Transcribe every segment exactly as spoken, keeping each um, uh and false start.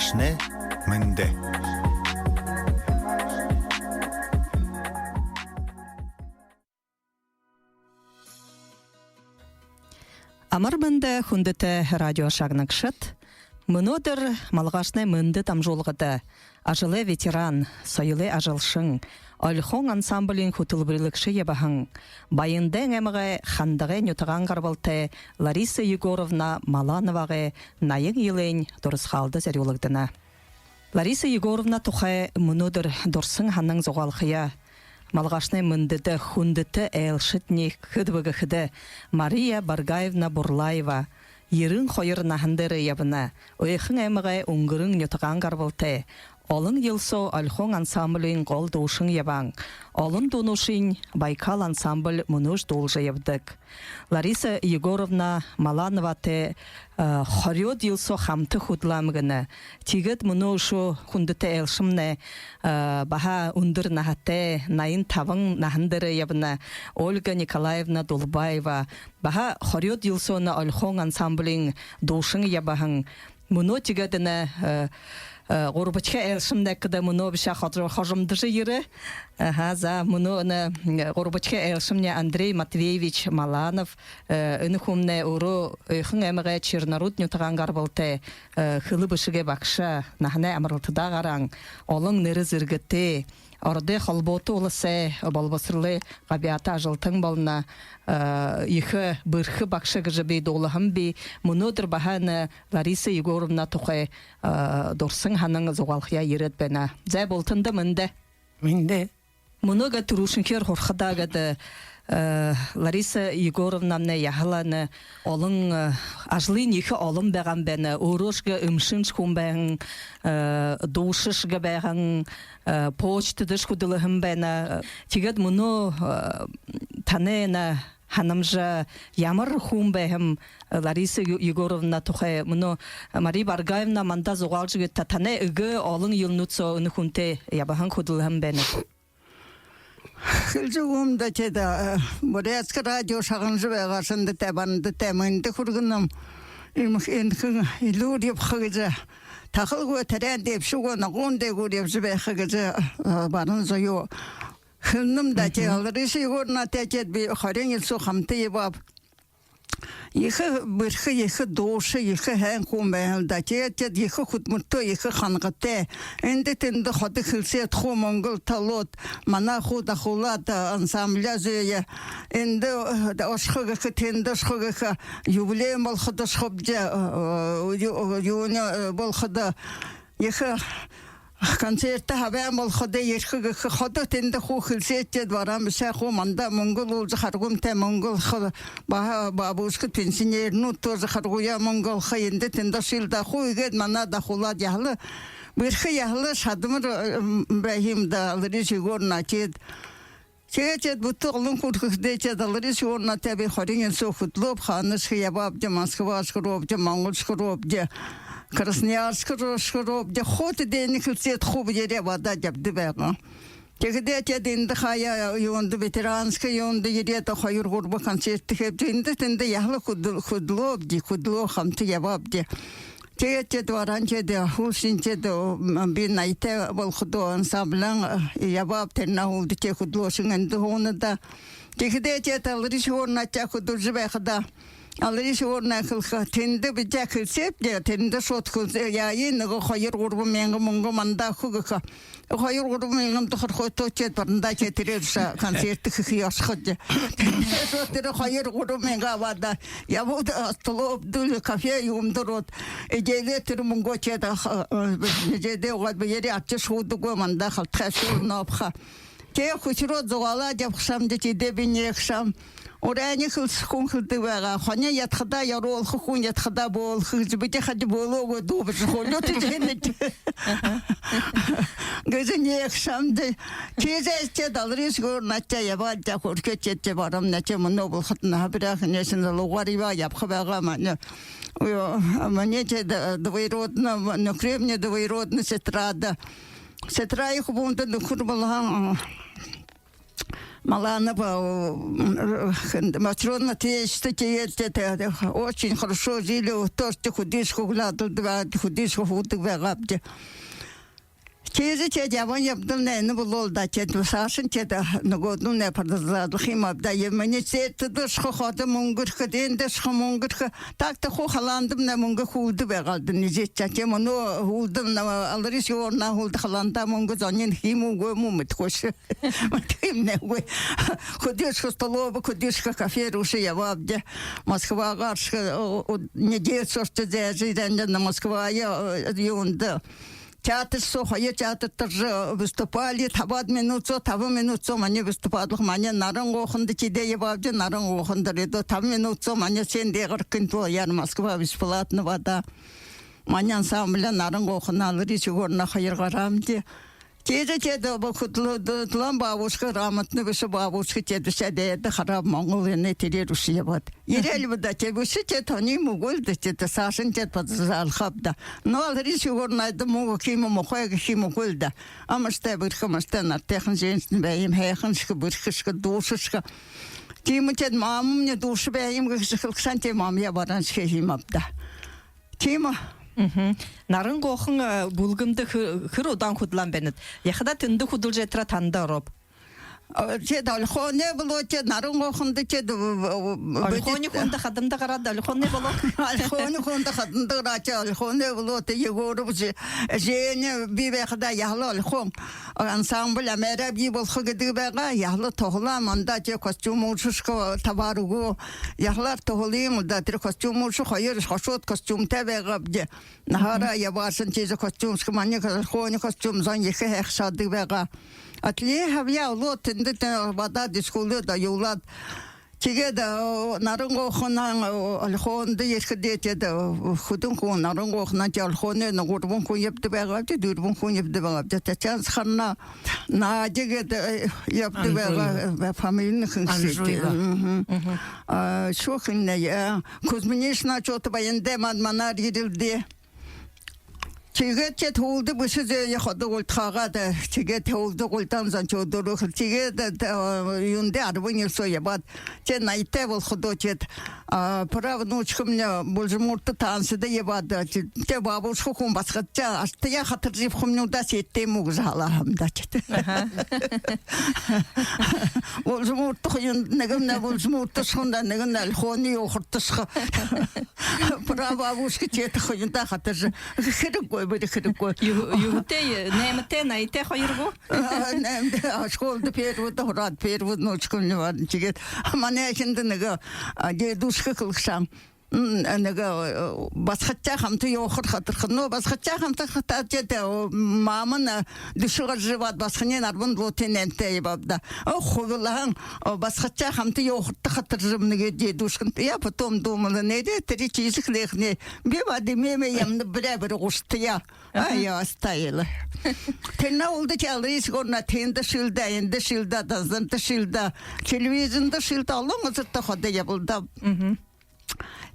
Малгашанай мэндэ. Амар мэндэ, хүндэтэ радио шагнагшад! Мүнөөдэр «Малгашанай мэндэ» дамжуулгада ажалай ветеран, соёлой ажалшан, «Ольхон» ансамблиин хүтэлбэрилэгшэ ябаһан, Баяндайн аймагай Хандагай нютагһаа гарбалтай Лариса Егоровна Малановагай наян жэлэй дурасхаалда зорюулагдана. Лариса Егоровна тухай мүнөөдэр дурсан һанан зугаалхаяа, «Малгашанай мэндэдэ» хүндэтэ айлшадни хэд бэ гэхэдэ, Мария Баргаевна Бурлаева, ерэн хоёр наһан дээрэ ябана, Ойхын аймагай Үнгэрэн нютагһаа гарбалтай, олон жэл соо «Ольхон» ансамблиин гол дуушан ябаһан, олон дуунуудынь «Байкал» ансамбль мүнөөшье дуулажа ябадаг. Лариса Егоровна Малановатай, э, хорёод жэл соо хамта хүдэлөөм гэнэ. Тиигээд мүнөө үшөө хүндэтэ айлшамнай, э, баһа үндэр наһатай, наян табан наһан дээрэ ябана, Ольга Николаевна Дулбаева. Баһа хорёод жэл соо энэ «Ольхон» ансамблиин дуушан ябаһан. Мүнөө тиигээд энэ, э, э, гурбадахи айлшамнай гэхэдэ, мүнөө бэшэ, хожо-, хожомдожо ерээ. Аха, за, мүнөө энэ, м, гурбадахи айлшамнай Андрей Матвеевич Маланов, э, энэ хүмнай өөрөө Ойхын аймагай Черноруд нютагһаа гарбалтай, э, хэлэ бэшэгэй багша, наһанай амаралтада гараһан, олон нэрэ зэргэтэй, Ородой Холбоото Уласай болбосоролой габьяата ажалтан болоно, э, ехэ бэрхэ багша гэжэ би дуулаһан би. Мүнөөдэр баһа энэ Лариса Егоровна тухай, э, дурсан һанан зугаалхаяа ерээд байна. За, бултанда мэндэ. Мэндэ. Мүнөө гээд түрүүшынхиеэр һурахада гээд, э, Лариса Егоровнамнай яһала энэ олон, э, ажалынь ехэ олон байгаа юм байна. Өөрөөшье эмшэншье хүн байһан, э, дуушаншье байһан, э, почтодошье хүдэлһэн байна. Тиигээд мүнөө, э, танай энэ һанамжаар ямар хүн байһан, э, Лариса Ю-, Егоровна тухай? Мүнөө Мария Баргаевна манда зугаалжа үгыт даа, танай эгээ олон жэлнүүд соо энэ хүнтэй ябаһан, хүдэлһэн байна. Хэлэжэ үгэхэм даа, тиигээд, э, Бурятска радио шагнажа байгаа шэнги даа, барандаа мэндэ хүргэнэм. Иимэ энхэ элүүр ябаха гэжэ тахалгүй, таряан дээбшэ үгы, ногоон дээгүүр ябажа байха гэжэ, э, баран заяа хэлэнэм даа. Тиигээд Лариса Егоровнатай тиигээд би хорин жэл соо хамта ябааб. Ехэ бэрхэ, ехэ дуушан, ехэ һайн хүн байһан лэ даа. Тиигээд, тиигээд ехэ хүдэлмэритэй, ехэ хангатай. Эндэ тэндэ ходо хэлсээд, хуу мүнгэ олоод, манай хуу дахуулаад, ансамбляа зөөе. Эндэ, э, ошохо гэхэ, тэндэ ошохо гэхэ, юбилей болоходо ошохобди, э, ю-, юунэй, э, болоходо, ехэ концертэ хабаан болоходо ерэхэ гэхэ, ходо тэндэ хуу хэлсээд, тиигээд баран бэшэ, хуу манда мүнгэ олуулжа харгымтай, мүнгэ олохо, баһа бабушкад, пенсионернүүд тоже харгыяа мүнгэ олохо, эндэ тэндэ ошоо лэ даа. Хуу иигээд манай дахуулаад, яһала бэрхэ, яһала шадамар, э, м, байһан юм даа Лариса Егоровна. Тиигээд Тиигээд, тиигээд бүтэн олон хүргэхэдээ, тиигээд Лариса Егоровнатай би хорин жэл соо хүдэлөөб, хаанашье ябаабди, Москвашье хүрэбди, Монголшье хүрэбди, Красноярскшье хүрэбди, хуу тэдэнэй хэлсээд, хуу ерээд, абаад ябадаг байгаа. Тиихэдээ, тиигээд эндэ хаяа юундэ, ветеранска юундэ ерээд, хоёр-гурба концерт хэбди, эндэ тэндэ яһала хүдэл-, хүдэлөөбди, хүдэлөө, хамта ябаабди. Тиигээд, тиигээд баран, тиигээд һүүлшын, тиигээд, м, би наятай болоходоо ансамбляа, э, ябааб, тэрэнэй һүүлдэ тиигээд хүдэлөөшэн эндэ һууна даа. Тиихэдээ, тиигээд Лариса Егоровнатай хүдэлжэ байхадаа, Лариса Егоровна хэлэхэ: «Тэндэ бидэ хэлсээбди, тэндэ шууд хэлсээ, яа, нэгэ хоёр-гурба мянган мүнгэ манда үгэхэ», гэхэ. Хоёр-гурба мянган тухай хойто, тиигээд барандаа, тиигээд тэрээр шаа концерт хэхэ ёһотой. Тэрэ хоёр-гурба мянга абаад, ябаад, столоводо, кафе юумдэ ороод, эдеэлээ, тэрэ мүнгөө тиигээд, а, а, эдеэдээ угаад, бэеэрээ архижа һуудаг, манда халтаха, шүүрнэ, абаха. Тиигээд хүсэрөөд, зугаалаад ябаха шамди, тиигээд би нээхэ шам. Урайнь хэлсэхэ хүн хэлэдэг байгаа: «Хони ядахадаа ёруулха, хүн ядахадаа бөөлхэ» гэжэ. Бидэ хадаа бөөлөөгүй, дуу бэшэ, хулио тэжэнэт гэжэ нээхэ шамди. Тиигээд, тиигээд Лариса Егоровнатай ябаад, тиигээд хүрэхэдэ, тиигээд барамнай, тиигээд мүнөө болоходонь, һаа, бэрхэ нэшэн залуугаар ябаа, ябаха байгаа манай. Ой, манай, тиигээд двоюродная, нүхэрэй, двоюродная сестра даа. Сестра ехэ бүмдэ нүхэр болоһон, Маланова, э, м, Матрёна Матвеевичта, тиигээд, э, очень хорошо жили, тоже хүдышхэ гулядалдаг байгаа, хүдышхэ һуудаг байгаабди. Тиигээд, тиигээд ябан ябадалнай энэ болоол даа, тиигээд саашань тиигээд, э, нүгөөдэлнай продолжалха юм ааб даа. Иммунитет дээшээ ходо мүнгэрхэ, дээшээ мүнгэрхэ. Так-то хуу халаандамнай мүнгэ хүүлдэ байгаал даа, нижээтшье. Тиимэ, но хүүлдэ, э, Лариса Егоровна хүүлдэ халаандаа мүнгэ зониинь хиимэ үгы юм гү, мэдэхэгүйш. Мэдхэмнай үгы. Хүдышхэ столовой, хүдышхэ кафе руу ябаабди. Москвагааршье, о, о, неделя соо зайжа ерээбди, на Москваһаа, э, юундэ. Театр соо, хоёр театр дээрэ выступали, табад минута соо, табан минута соо манай выступалха, манай Наран Гоохондо тиигээд ябаабди, Наран Гоохондо редо, табан минута соо манай сцена дээрэ гарахын тула, яар, Москва бесплатно вода. Манай ансамбль Наран Гоохоной Лариса Егоровна хоёр гараабди. Тиигээд, тиигээд баабушка хүдэлөө, д-, дулаан баабушка, грамотна бэшэ баабушка, тиигээд бэшэ дээдэ харааб, Монгол энэ тэрээр үшөө ябаад. Ерээл бэ даа, тиигээд бэшэ, тиигээд тони мүгөөл даа, тиигээд саашань тиигээд продолжалхаб даа. Но Лариса Егоровнада мүгөө хиимэ, муухай гэхэ юм гү, үгөөл даа. Амартай, бэрхэ амартай, наратайхан женщина бай юм, һайханшье, бэрхэшье, дуушашье. Тиимэ, тиигээд мамамни дуушан бай юм гэжэ хэлэхэшни, тиигээд мамаяа баран шхэ юм ааб даа. Тиимэ. Мгм. Наран Гоохон, э, бүлгэмдэ хэ-, хэр удаан хүдэлөө байнат? Яахадаа тэндэ хүдэлжэ ятараа танда ороо. Э, тиигээд Ольхоной болоо, тиигээд Наран Гоохондо, тиигээд, э, э, Ольхоной хүндэ хадамда гараад, Ольхоной болоо. Ольхоной хүндэ хадамда гараад, тиигээд Ольхоной болоо, тиигээд Егоров Же-, Женя бии байхадаа, яһала Ольхон ансамбль амаараа бии болохо гэдэг байгаа. Яһала туһалаа, манда тиигээд костюм уушашье табаар үгөө. Яһалаар туһалаа юм даа, тэрэ костюм уушаа, хоёр хошоод костюмтай байгаабди. Наһаараа ябаашан, тиижэ костюмшье, манай Ольхоной костюм зон ехэ һайхашаадаг байгаа. Ателье хабьяа олоод, тэндэ тэ-, бодоод, дискуулаад, оёулаад. Тиигээд, э, Наран Гоохоной, э, Ольхондо ерэхэдээ, тиигээд, э, хэдэн хүн, Наран Гоохоной, тиигээд Ольхоной гурбан хүн ябадаг байгаа, тиигээд дүрбэн хүн ябадаг байгаа. Тиигээд Татьяна Захаровна, Надя гээд, э, ябадаг байгаа, э, фамилиин хэн шье. Анжуева. Мгм. Мгм. А, шо хэннэ, э, Кузьминична чоото баянда ман-, манаар ерэлдээ. Тиигээд тиигээд һүүлдэ бэшэ зэ, ходо гулдахаа даа. Тиигээд һүүлдэ гулдаан зон чоото дүүрээ. Тиигээд, э, юундэ арбан жэл соо ябаад, тиигээд наһатай болоходоо, тиигээд, а, правнучкамни Булжамуурта танцада ябаад, тиигээд баабушка хүн басагадта, аштаяа хатаржа ябахамни даа, сэтэ мүгжэ халаа һэм даа, тиигээд. Аха. Булжамуурта хүн, нэгэнь Булжамуурташье хүн даа, нэгэнь Ольхоной ёохортошье. Прабабушка тиигээд хүн даа хатаржа. Хэрэггүй, бэри хэрэггүй. Юу-, юутэй, наймтай, наһатай хоёр гү? А, наймтай, а, школада первыдэ һураад, первый внучкамни байна. Тиигээд манай эхиндэ нэгэ, а, дедушка хэлэһэн. М, нэгэ, э, басагадтай хамта ёохор хатарха. Но басагадтай хамта хатарха, тиигээд, э, мамань, э, дүшэ гаража ябаад, басаганиинь арбан долоотой, наймтай ябааб даа. О, хубилаһан, о, басагадтай хамта ёохорто хатаржа юм нэгэ дедушкань. Я потом думала, нээрээ тэрэ тиижэ хэлэхэнь, би баһа дэмээмэ юм, нэ, бэрэ бэрэ гуштаяа. Аха. А, я оставила. Тэрэнэй һүүлдэ тиигээд Лариса Егоровна тэндэ шэлдээ, эндэ шэлдээ, дансанда шэлдээ, телевизордо шэлдээ, олон газарта ходо ябалдаа. Мгм.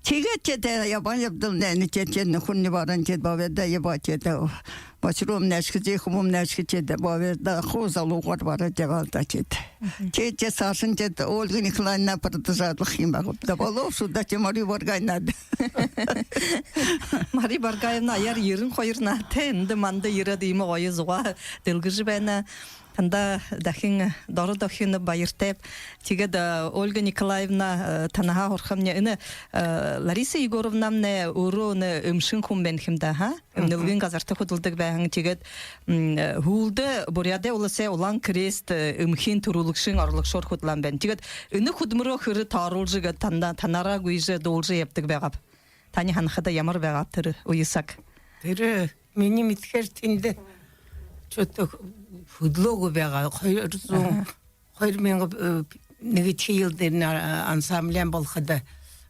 Тиигээд тиигээд ябаа ябадал, нэ, тиигээд, тиигээд нүхэрни баран, тиигээд Баабайда ябаа, тиигээд, э, бачарымни ашхи, зэхэмни ашхи, тиигээд Баабайда хуу залуугаар баран ябаал даа, тиигээд. Мгм. Тиигээд, тиигээд саашань, тиигээд Ольга Николаевна продолжалха юм байгаа. Да болоо шуу даа, тиигээд Мария Боргаевна даа. Мария Боргаевна аяар ерэн хоёр наһатай, эндэ манда ерээд, иимэ гоё зугаа дэлгэжэ байна. Танда дахин доро дохиноб, баяртайб. Тиигээд, э, Ольга Николаевна, э, танһаа һурахамни, энэ, э, Лариса Егоровнамнай өөрөө энэ эмшэн хүн байна һэм даа, ха? Мгм. Эмнэлгын газарта хүдэлдэг байһан. Тиигээд, м, э, һүүлдэ Буряадай Уласай Улаан Крест, э, эмхиин түрүүлэгшын орлогшоор хүдэлһэн байна. Тиигээд энэ хүдэлмэреэ хэр тааруулжа, иигээд танда-, танаараа гүйжэ, дуулажа ябадаг байгааб? Таанай һанахада, ямар байгаа тэрэ үе саг? Тэрэ минии мэдэхээр тэндэ чоото хүдэлөөгүй байгаа. Хоёр зуун, аха, хоёр мянга, э, нэгэдэхи жэл дээрэнь, а, ансамблиин болоходо,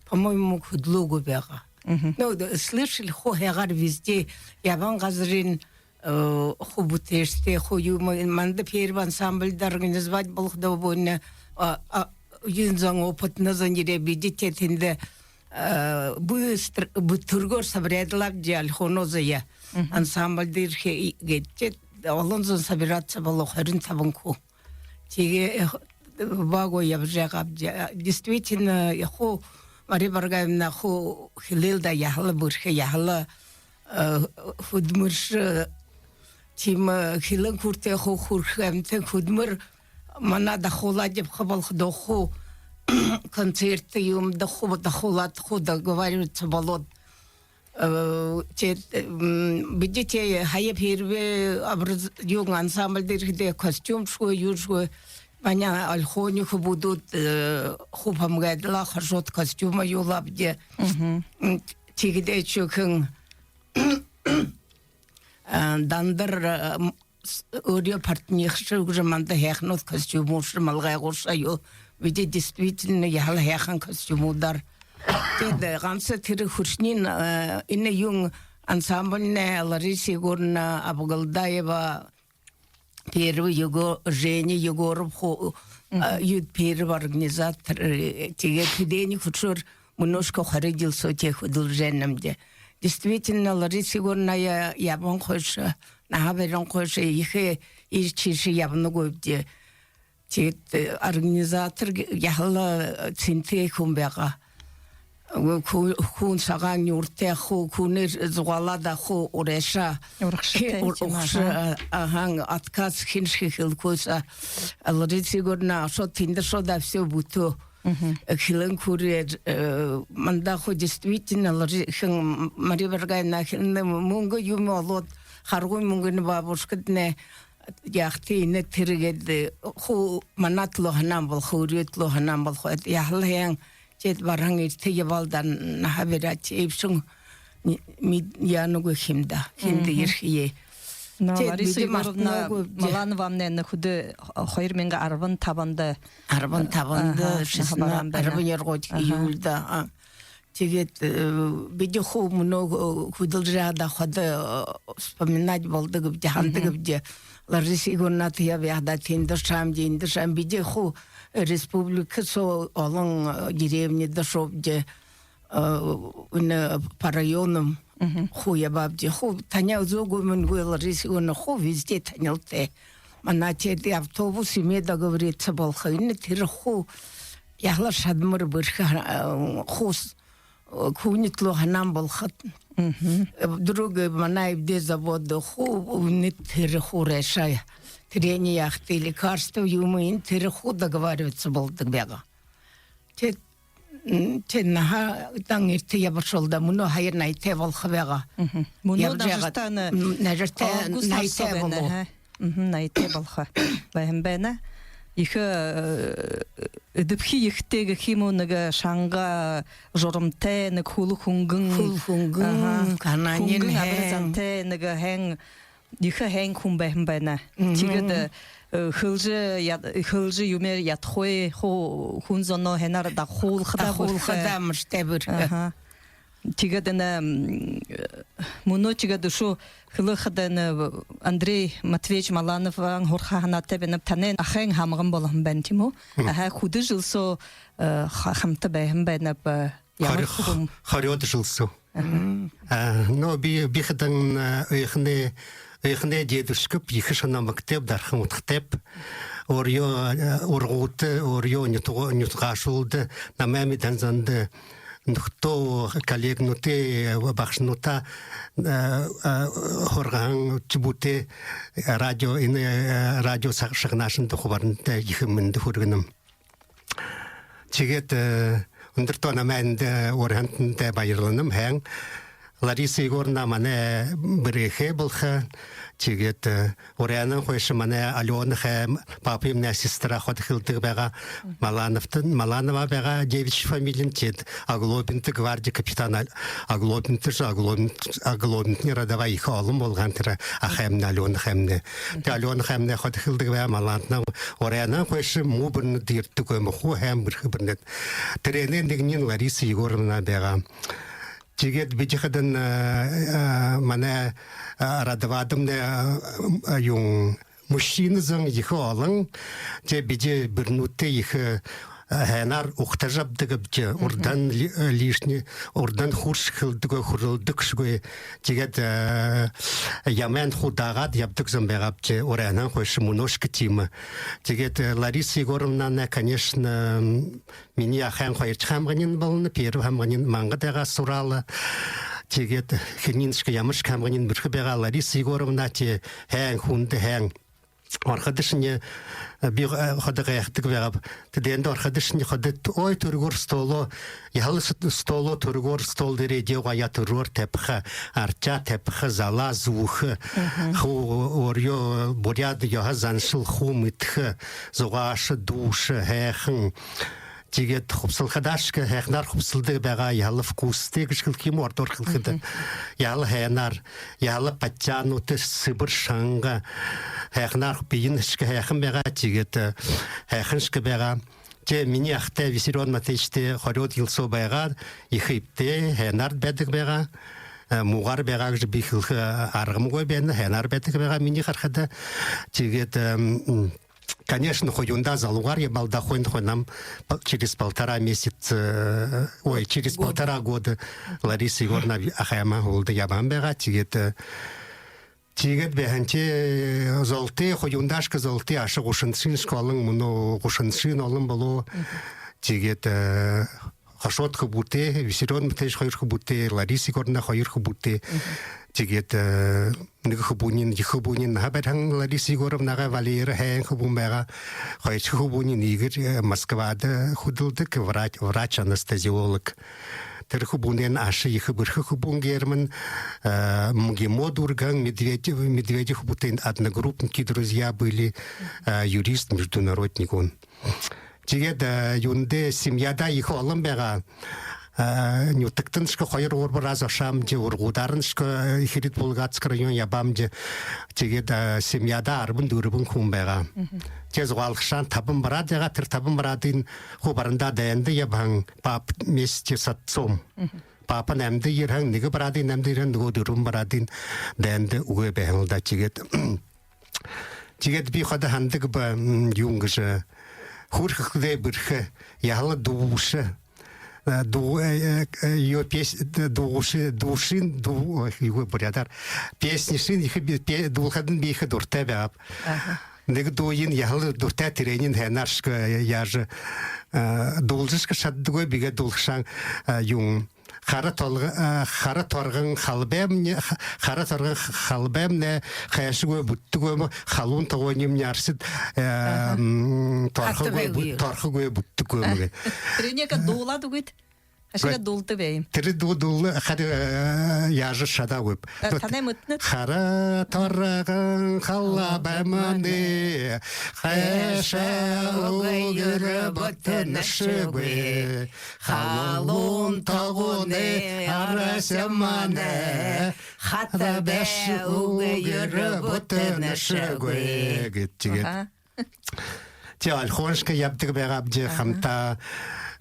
по-моему, хүдэлөөгүй байгаа. Мгм. Ну, да, слышали, хуу һайгаар везде, ябаһан газарынь, э, хуу бүтээшэтэй, хуу юумэ, манда первый ансамбльда организовать болоходоо, бэшэ, а, а, юун зон, опытна зон ерээ, бидэ тиигээд тэндэ, э, бү стр-, бү түргөөр собираад лэ абаабди, Ольхоной заяа. Мгм. Ансамбльда ерэхэ гээд, тиигээд олон зон собираться болоо, хорин табан хүн. Тиигээ, э, бага ябажа байгаабди. Действительно, хуу Мария Баргаевна хуу хэлээ л даа, яһала бэрхэ, яһала, э, хүдэлмэришэ, тиимэ, э, хэлэн хүртэ хуу хүрхэ амитан хүдэлмэри манай дахуулаад ябаха болохо даа, хуу концерт юумэндэ хуу дахуулаад, хуу договариваться болоод. Э, тиигээд, м, бидэ тиигээд һая первый образ-, юун, ансамбльда ерэхэдээ костюмшьегүй, юушьегүй, манай Ольхоной хүбүүдүүд, э, хуу помогайдалаа, хажууд костюм оёулаабди. М, тиигээд шүүхэн, э, Дандар, э, м, с-, өөрынгөө портнихашье үгы манда һайханууд костюмуудые, малгайгуудые оёо. Бидэ действительно яһала һайхан костюмуудаар. Тиигээд ганса тэрэ хүршэниинь, э, энэ юун, ансамбльнай Лариса Егоровна Абгалдаева, первый Его-, Женя Егоров хуу, э, юун, первый организатор, э, тиигээд тэдэнэй хүсөөр мүнөөшье хори жэл соо тиигээд хүдэлжэ байнабди. Действительно, Лариса Егоровна я-, ябаһан хойшо, наһа бариһан хойшо ехэ иишэ тиишээ ябанагүйбди. Тиигээд, э, организатор г-, яһала, э, сэнтэй хүн байгаа. Үгы, хү-, хүн сагаан нюуртай, хуу хүнэй зугаалаад, хуу урагшаа. Урагшатай, хи-, ур-, тиимэ, урагшаа, аха. А-, ахан, отказ хэншье хэлэхэгүй саа. Лариса Егоровна ошоод, тэндэ ошоод, да, всё бүтөө. Мгм. Э, хэлэн хүрөөд, э, манда хуу действительно Лари-, хэн, Мария Баргаевна хэлэнэ, мүнгэ юумэ олоод, харгы мүнгэнэй бабушкаднай яахадаа, энэ тэрэ гээд, э, хуу манай түлөө һанаан болохо, өөрынгөө түлөө һанаан болохо. Яһала һайн, тиигээд баран эртэ ябаал даа, наһа бариад, тиибшэн ни-, мид-, яанагүй һэм даа, хэндэ ерэхые. Но тиигээд Лариса Егоровна Малановамнай энэ хүдөө хоёр мянга арбан табанда, арбан табанда, аха, шестнадцать, наһа бараан байна. Арбан нёрбо, аха, июльда, а. Тиигээд, э, бидэ хуу мүнөө, э, хүдэлжэ байхада, э, вспоминать болодог бди, һанадаг бди. Лариса Егоровнатай ябаадаа, тэндэ ошообди, эндэ ошообди. Бидэ хуу республика соо олон, э, деревнидэ ошообди, э, энэ по районам хуу ябаабди. Хуу танял, зүгөө мүнгөө Лариса Егоровна хуу везде танилтай. Манай тиигээд автобус юумэ договориться болохо. Энэ тэрэ хуу яһала шадамар бэрхэ, э, хуу с-, э, хүнэй түлөө һанаан болохо. Мгм. Э, другой манай эбдээ завод хуу, энэ тэрэ хуу урагшаа. Тэрэниие яахадаа, лекарства юумэ, энэ тэрэ хуу договариваться болодог байгаа. Тиигээд, м, тиигээд наһадан эртэ ябашоо л даа, мүнөө һая наятай болохо байгаа. Мгм. Мүнөө ябажа байгаа. Нажартай, м, нажартай, август наятай соо байна, болоо. Аха. Мгм, наятай болохо байһан байна. Ехэ, э, эдэбхи ехтэй гэхэ юм гү, нэгэ шанга журамтай, нэгэ хүл хүнгэн. Хүл хүнгэн, аха, хүнгэн абари зантай, нэгэ һайн, ехэ һайн хүн байһан байна. Мгм. Тиигээд, э, хэлэжэ яа-, хэлэжэ юумээр ядахагүй, ху-, хүн зоноо һайнаар дахуулхада, дахуулхада бэрхэ. Амартай бэрхэ. Аха. Тиигээд энэ, м, мүнөө тиигээд үшөө хэлэхэдэ, энэ Андрей Матвеевич Маланован һурахаа һанаатай байнаб, танай ахайн һамган болоһон байна, тиимэ гү? Мгм. Аха, хэды жэл соо, э, ха-, хамта байһан байнаб, э, ямар... Хорёод, хүм? Хорёод жэл соо. Аха. А, но би, би хадаа, э, ехэнхи, ехэнхи дедушкаб ехэ шоно омогтойб, дархан удхатайб. Өөрынгөө, э, ургуута, өөрынгөө нютаг-, нютагаархилда, намайе мэдэһэн зондо нүхтөө, коллегнүүдээ, багшануудаа, э, э, һургаһан үхибүүдээ радио, энэ, э, радио саг-, шагнагшадта, хуу барандаа ехэ мэндэ хүргэнэм. Тиигээд, э, үндэртөө намайе эндэ уряхантанда баярланам һайн. Лариса Егоровна манай бэрхэ болохо. Тиигээд, э, уряһанһаа хойшо манай Алёна һэм, папаймнай сестра, ходо хэлэдэг байгаа. Малановта, Маланова байгаа девичья фамилиин, тиигээд Оглобинта, гвардии капитан Ал-, Оглобинта же, Оглобин-, Оглобинтын родовая ехэ олон болгоһон, тэрэ ахаймнай, Алёна һэймнай. Тиигээд Алёна һэймнай ходо хэлэдэг байгаа. Маланова уряһанһаа хойшо муу бэринүүд ерэдэггүй юм, хуу һайн бэрхэ бэринүүд. Тэрэнэй нэгэниинь Лариса Егоровна байгаа. Тиигээд бидэ хадаа, э, э, манай, э, родовадамнай, э, э, юун, мужчина зон ехэ олон. Тиигээд бидэ бэринүүдтэй ехэ, һайнаар угтажа абдаг бди, урдань ли-, лишний, урдань хурш хэлдэггүй, хүрэлдэгшэгүй. Тиигээд, э, ямайнь хуу даагаад ябдаг зон байгаа бди, урайнһаа хойшо мүнөөшье тиимэ. Тиигээд, э, Лариса Егоровнанай, конечно, м, минии ахайн хоёрдохи һамганиинь болоно, первый һамганиинь мангад байгаа һураала. Тиигээд хэниншье ямаршье һамганиинь бэрхэ байгаа, Лариса Егоровна тии һайн, хүндэ һайн. Орходошни, э, би, э, ходо гайхадаг байгааб. Тэдээндэ орходошни ходо т-, ой, түргөөр столоо, яһала с-, столоо түргөөр, стол дээрээ эдеэ угаа, түргөөр табиха, арчаа табиха, залаа зүүхэ, хуу өөрынгөө буряад ёһо заншал хуу мэдэхэ, зугааша, дууша, һайхан. Тиигээд хубсалхадаашье һайханаар хубсалдаг байгаа, яһала вкустэй гэжэ хэлэхэ юм, ородоор хэлэхэдэ. Яһала һайнаар, яһала подтянутый, сэбэр шанга, һайханаар, бэеыньшье һайхан байгаа, тиигээд, э, һайханшье байгаа. Тээ минии ахатай Виссарион Матвеичтай хорёод жэл соо байгаа, ехэ эбтэй, һайнаар байдаг байгаа. Э, муугаар байгаа гэжэ би хэлэхэ аргамгүй байна, һайнаар байдаг байгаа минии харахада. Тиигээд, эм, м, конечно, хуу юундэ залуугаар ябаал даа, хойно хойноо, пол-, через полтора месяца, э, ой, через полтора года Лариса Егоровна ахаймаа һүүлдэ ябаһан байгаа. Тиигээд, э, тиигээд байһан тээ, золтой, хуу юундэшье золтой, аша гушаншье олон, мүнөө гушаншье олон болоо. Тиигээд, э, хашаад хүбүүтэй, Виссарион Матвеич хоёр хүбүүтэй, Лариса Егоровна хоёр хүбүүтэй. Тиигээд, э, нэгэ хүбүүниинь, ехэ хүбүүниинь наһа бариһан, Лариса Егоровнагай Валера, һайн хүбүүн байгаа. Хоёрдохи хүбүүниинь Игорь, э, Москвада хүдэлдэг, врач, врач-анестезиолог. Тэрэ хүбүүнэйнь аша ехэ бэрхэ хүбүүн Герман, э, МГИМО дүүргэһэн, Медведев, Медведев хүбүүтэй одногруппники, друзья были, э, юрист, международник он. Тиигээд, э, юундэ, семьядаа ехэ олон байгаа. Э, нютагтаншье хоёр-гурба раз ошоомди, ургуудаарньшье, э, Хирит-Булгатск район ябаамди. Тиигээд, э, семьядаа арбан дүрбэн хүн байгаа. Тээ зугаалхашаан табан брат байгаа, тэрэ табан братынь хуу барандаа дайнда ябаһан, пап вместе с отцом. Папань амиды ерэһэн, нэгэ братынь амиды ерэһэн, нүгөө дүрбэн братынь дайнда үгы байһан лэ даа. Тиигээд Тиигээд би ходо һанадаг ба, м, юун гэжэ, хүр хүхэгдээ бэрхэ, яһала дууша, э, дуу-, э, э, э, её пес-, э, дууша, дуушын, дуу-, ой, юу буряадаар, песнишын ехэ би-, пе-, дуулахадань би ехэ дуратай байгааб. Аха. Нэгэ дууень яһала дуратай, тэрэниинь һайнааршье, э, яажа, э, дуулажашье шададаггүй, би иигээд дуулахашаан, э, юун, Хара толго-, а, хара торгон халбаймни, ха-, хара торгон халбаймни хайшагүй бүтэдэггүй юм, халуун тогоонимни арсад, э, м, торхогүй бүт-, торхогүй бүтэдэггүй юм гээд. Тэрэнээ дуулаад үгыт. Ашыгаа дуулдаг бай юм. Тэрэ дуу-, дуулаа, харин, э, яажа шадаагүйб. Э, танай мэдэнэт. Хара торгон халбаймни хайшаа үгөөр бүтэнэшэгүй. Халуун тогооной арсамни хатабай үгөөр бүтэнэшэгүй. Гээд тиигээд. Аха. Тээ Ольхоншье ябадаг байгаабди, аха, хамта,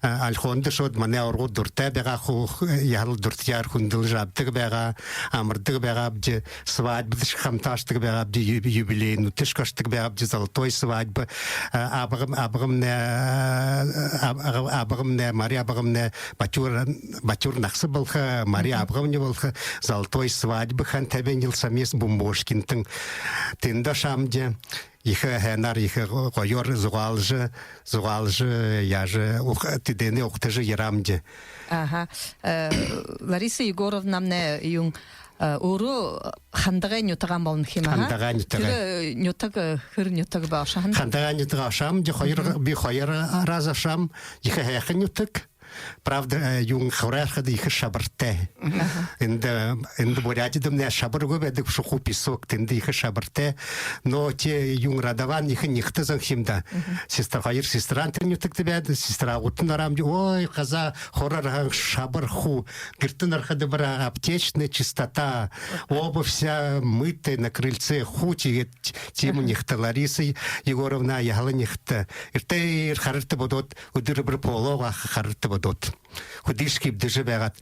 а, Ольхондо шууд манай ургууд дуратай байгаа, хуу яһала дуратаяар хүндэлжэ абадаг байгаа, амардаг байгаабди, свадьбадашье хамта ошодог байгаабди, ю-, юбилейнүүдтэшье ошодог байгаабди, золотой свадьба, а, абгам-, абгамни, а, аб-, аб-, абгамни, Мари абгамни, Батюр, Батюр нагаса болохо, Мари абгамни болохо, золотой свадьба һэн, табин жэл совместно Бумбошкинтан. Тэндэ ошоомди, ехэ һайнаар, ехэ го-, гоёор зугаалжа, зугаалжа, яажа, уг-, тэдэнээ угтажа ерээмди. Аха. Э, Лариса Егоровнамнай юун, э, өөрөө Хандагай нютагһаа болоно ха юм, аха? Хандагай нютагһаа. Тэрэ нютаг, э, хэр нютаг бэ ошоһон? Хандагай нютагһаа ошоомди, хоёр, би хоёр раз ошоом, ехэ һайхан нютаг. Правда, э, юун, хурайрхада ехэ шабартай. Аха. Эндэ, эндэ Бурятидамнай шабар үгы байдаг, шухуу песок, тэндэ ехэ шабартай. Но тээ юун, Радаван ехэ нягта зон ха юм даа. Сестра, хоёр сестрань тэрэ нютагта байдаг, сестрагуудтань ороомди, ой, газаа хурайрхан, шабар хуу. Гэртэнь орходо, бара аптечная чистота, обувь вся мытая на крыльце, хуу тиигээд тиимэ нягта. Лариса Егоровна яһала нягта. Эртээр харарта бодоод, үдэр бүри полоо угаха харарта бодоод. Хүдыш кибдэжэ байгаад.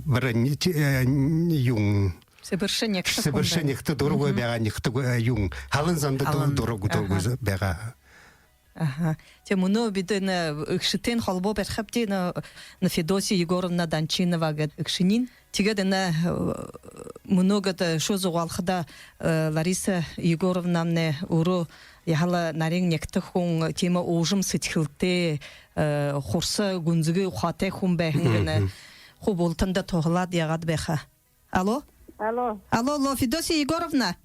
Бара ни-, ти-, э, юун. Сэбэршэ нягта хүн байна. Сэбэршэ нягта, дурагүй байгаа нягта, э, юун. Һалан зондо ду-, дурагүй, дурагүй байгаа. Аха. Тэ мүнөө бидэ энэ үгшэтэйнь холбоо барихабди, энэ, энэ Федосия Егоровна Данчинова гээд үгшэнь. Тиигээд энэ, э, мүнөө гээд, э, шуу зугаалхада, э, Лариса Егоровнамнай өөрөө яһала нарин нягта хүн, тиимэ уужам сэдьхэлтэй, э, хурса гүнзэгы ухаатай хүн байһан гэнэ. Хуу бултанда туһалаад яагаад байха. Алло? Алло. Алло, алло, Федосия Егоровна?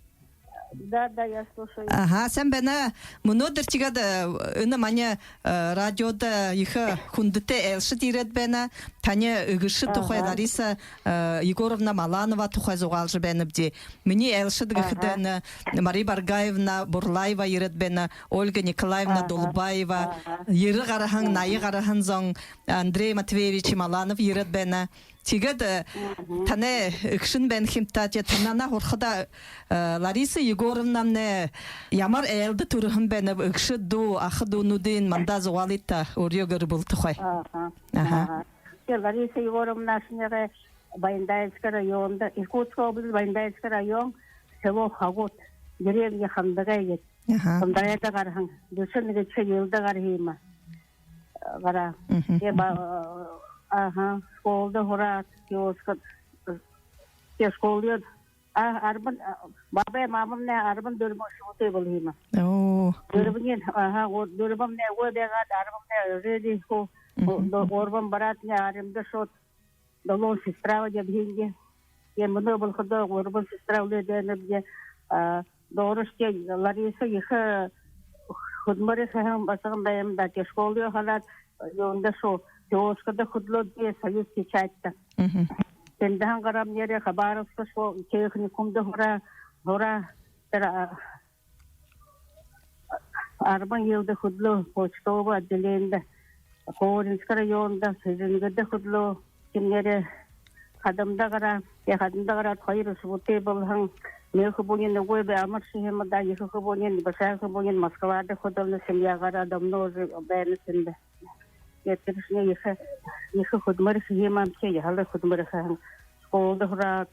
Да, да, я слушаю. Аха, сайн байна. Мүнөөдэр тиигээд, э, энэ манай, э, радиодо ехэ хүндэтэй айлшад ерээд байна. Танай үгэшэ тухай, Лариса, э, Егоровна Маланова тухай зугаалжа байнабди. Минии айлшад гэхэдэ, энэ Мария Баргаевна Бурлаева ерээд байна, Ольга Николаевна Дулбаева, ерэ гараһан, ная гараһан зон, Андрей Матвеевич Маланов ерээд байна. Тиигээд, э, танай үгшэн байна ха юм даа, тэ, танаһаа һурахада, э, Лариса Егоровнамнай ямар айлда түрэһэн байнаб, үгшэ дүү, аха дүүнүүдынь манда зугаалыт даа, өөрын гэр бүлэ тухай. Аха. Аха. Аха. Тэ, Лариса Егоровнашни Баяндайлска районда, Иркутская область, Баяндайлска район, село Хагут, деревня Хандагай гээд. Аха. Хандагайда гараһан, дүшэн нэгэдэхи жэлдэ гараһан юм. Гараа. Тэ ба-, аха, школада һураад, киоскод, тэ, школын, а, арбан, а, баабай, мамамнай арбан дүрбэн үхибүүтэй болоһон юм. Оо. Дүрбэниинь, аха, гу-, дүрбэмнай үгы байгаад, арбамнай үгы хуу, гу-, гурбан братнай армида ошоод, долоон сестра ябаһан юм. Тэ, мүнөө болоходоо гурбан сестра үлөөд байнабди, а, доорош тэ Лариса ехэ хүдэлмэри хэһэн басаган байһан юм даа, тэ, школые халаад, юундэ шуу, киоскодо хүдэлөөд, тэ, Союзпечатьта. Мгм. Тэндэһээн гарамни ерээ, Хабаровска шуу, техникумда һураа, һураа, тэрэ, а, арбан жэлдэ хүдэлөө почтовый отделенида, Хоринска районда, Хэжэнгэдэ хүдэлөө. Тиимэһээ хадамда гараа, тэ, хадамда гараад, хоёр үхибүүтэй болоһон, нэгэ үхибүүниинь үгы бай, амаршаһан юм даа, ехэ үхибүүниинь, баһа үхибүүниинь Москвада хүдэлнэ, семьягаараа давно уже байна тэндэ. Тэ, тэрэшни ехэ, ехэ хүдэлмэри хэһэн юм, тэ, яһала хүдэлмэри хэһэн. Школада һураад.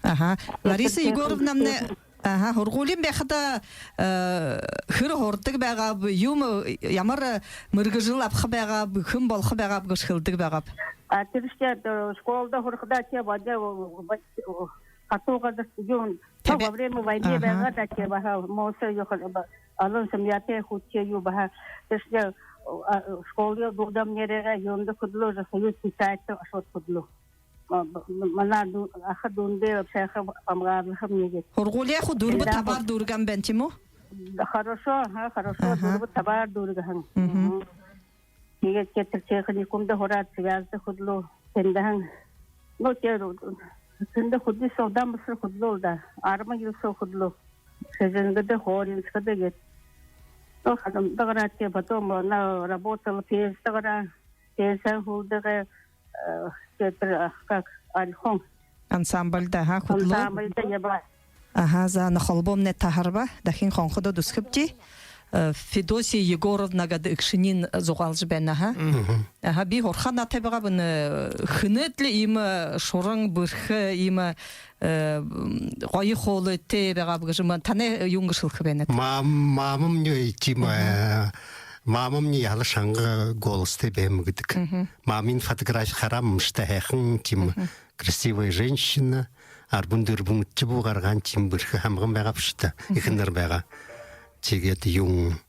Аха. Лариса Егоровнамнай, аха, һургуулиин байхада, э, хэр һурадаг байгааб, юумэ, ямар мэргэжэл абаха байгааб, хэн болохо байгааб гэжэ хэлэдэг байгааб? А, тэрэшни, э, школада һурахада, тэ, баһа, э, хатуу газар, юун, Тэ, во время войны байгаа даа, тэ, баһа, мосо юу, ба-, олон семьятай хүнтэй юу, баһа, тэрэшни, а, школые дуудаһамни ерээ, юундэ хүдэлөө, Союзпечатьта ошоод хүдэлөө. Ма-, ма-, манай ду-, аха дүүндээ вообще-то помогали мне. Һургуулияа хуу дүрбэ-табаар дүүргэһэн байна, тиимэ гү? Да, хорошо, ага, хорошо, дүрбэ-табаар, аха, дүүргэһэн. Мгм. Тиигээд тэ, тэрэ техникумда һураад, связьда хүдэлөө, тэндэһээн. Ну, тэ, тэндэ хүдэлөө, удаан бэшэ, хүдэлөө даа. Арбан жэл соо хүдэлөө. Хэжэнгэдэ, Хоринскада гээд. Ну, хадамда гараад, тэ, потом она работала, пенсидэ гараа. Пенсиин һүүлдэ, э, тэ, тэрэ, а, как, Ольхон. Ансамбльда, аха, хүдэлөө. Ансамбльда ябаа. Аха, за, энэ холбоомнай таһарба. Дахин хонходоод үзэхэбди. Э, Федосия Егоровна гээд үгшэниинь зугаалжа байна, аха. Мгм. Аха, би һурахаа наадаа байгааб, энэ, э, хэнэйт лэ иимэ, э, шуран бэрхэ, иимэ, э, м, гоё хоолойтой байгааб гэжэ, ма-, танай юун гэжэ хэлэхэ байнат? Мам-, мамамни тиимэ, э, мамамни яһала шанга голостой байһан гэдэг. Мгм. Мамын фотографи хараа, мшта һайхан тиимэ. Мгм. Красивая женщина, арбан дүрбэн үхибүүгээ гаргаһан, тиимэ бэрхэ һамган байгаа бшуу даа. Мгм. Эхэнэр байгаа. Тиигээд юун,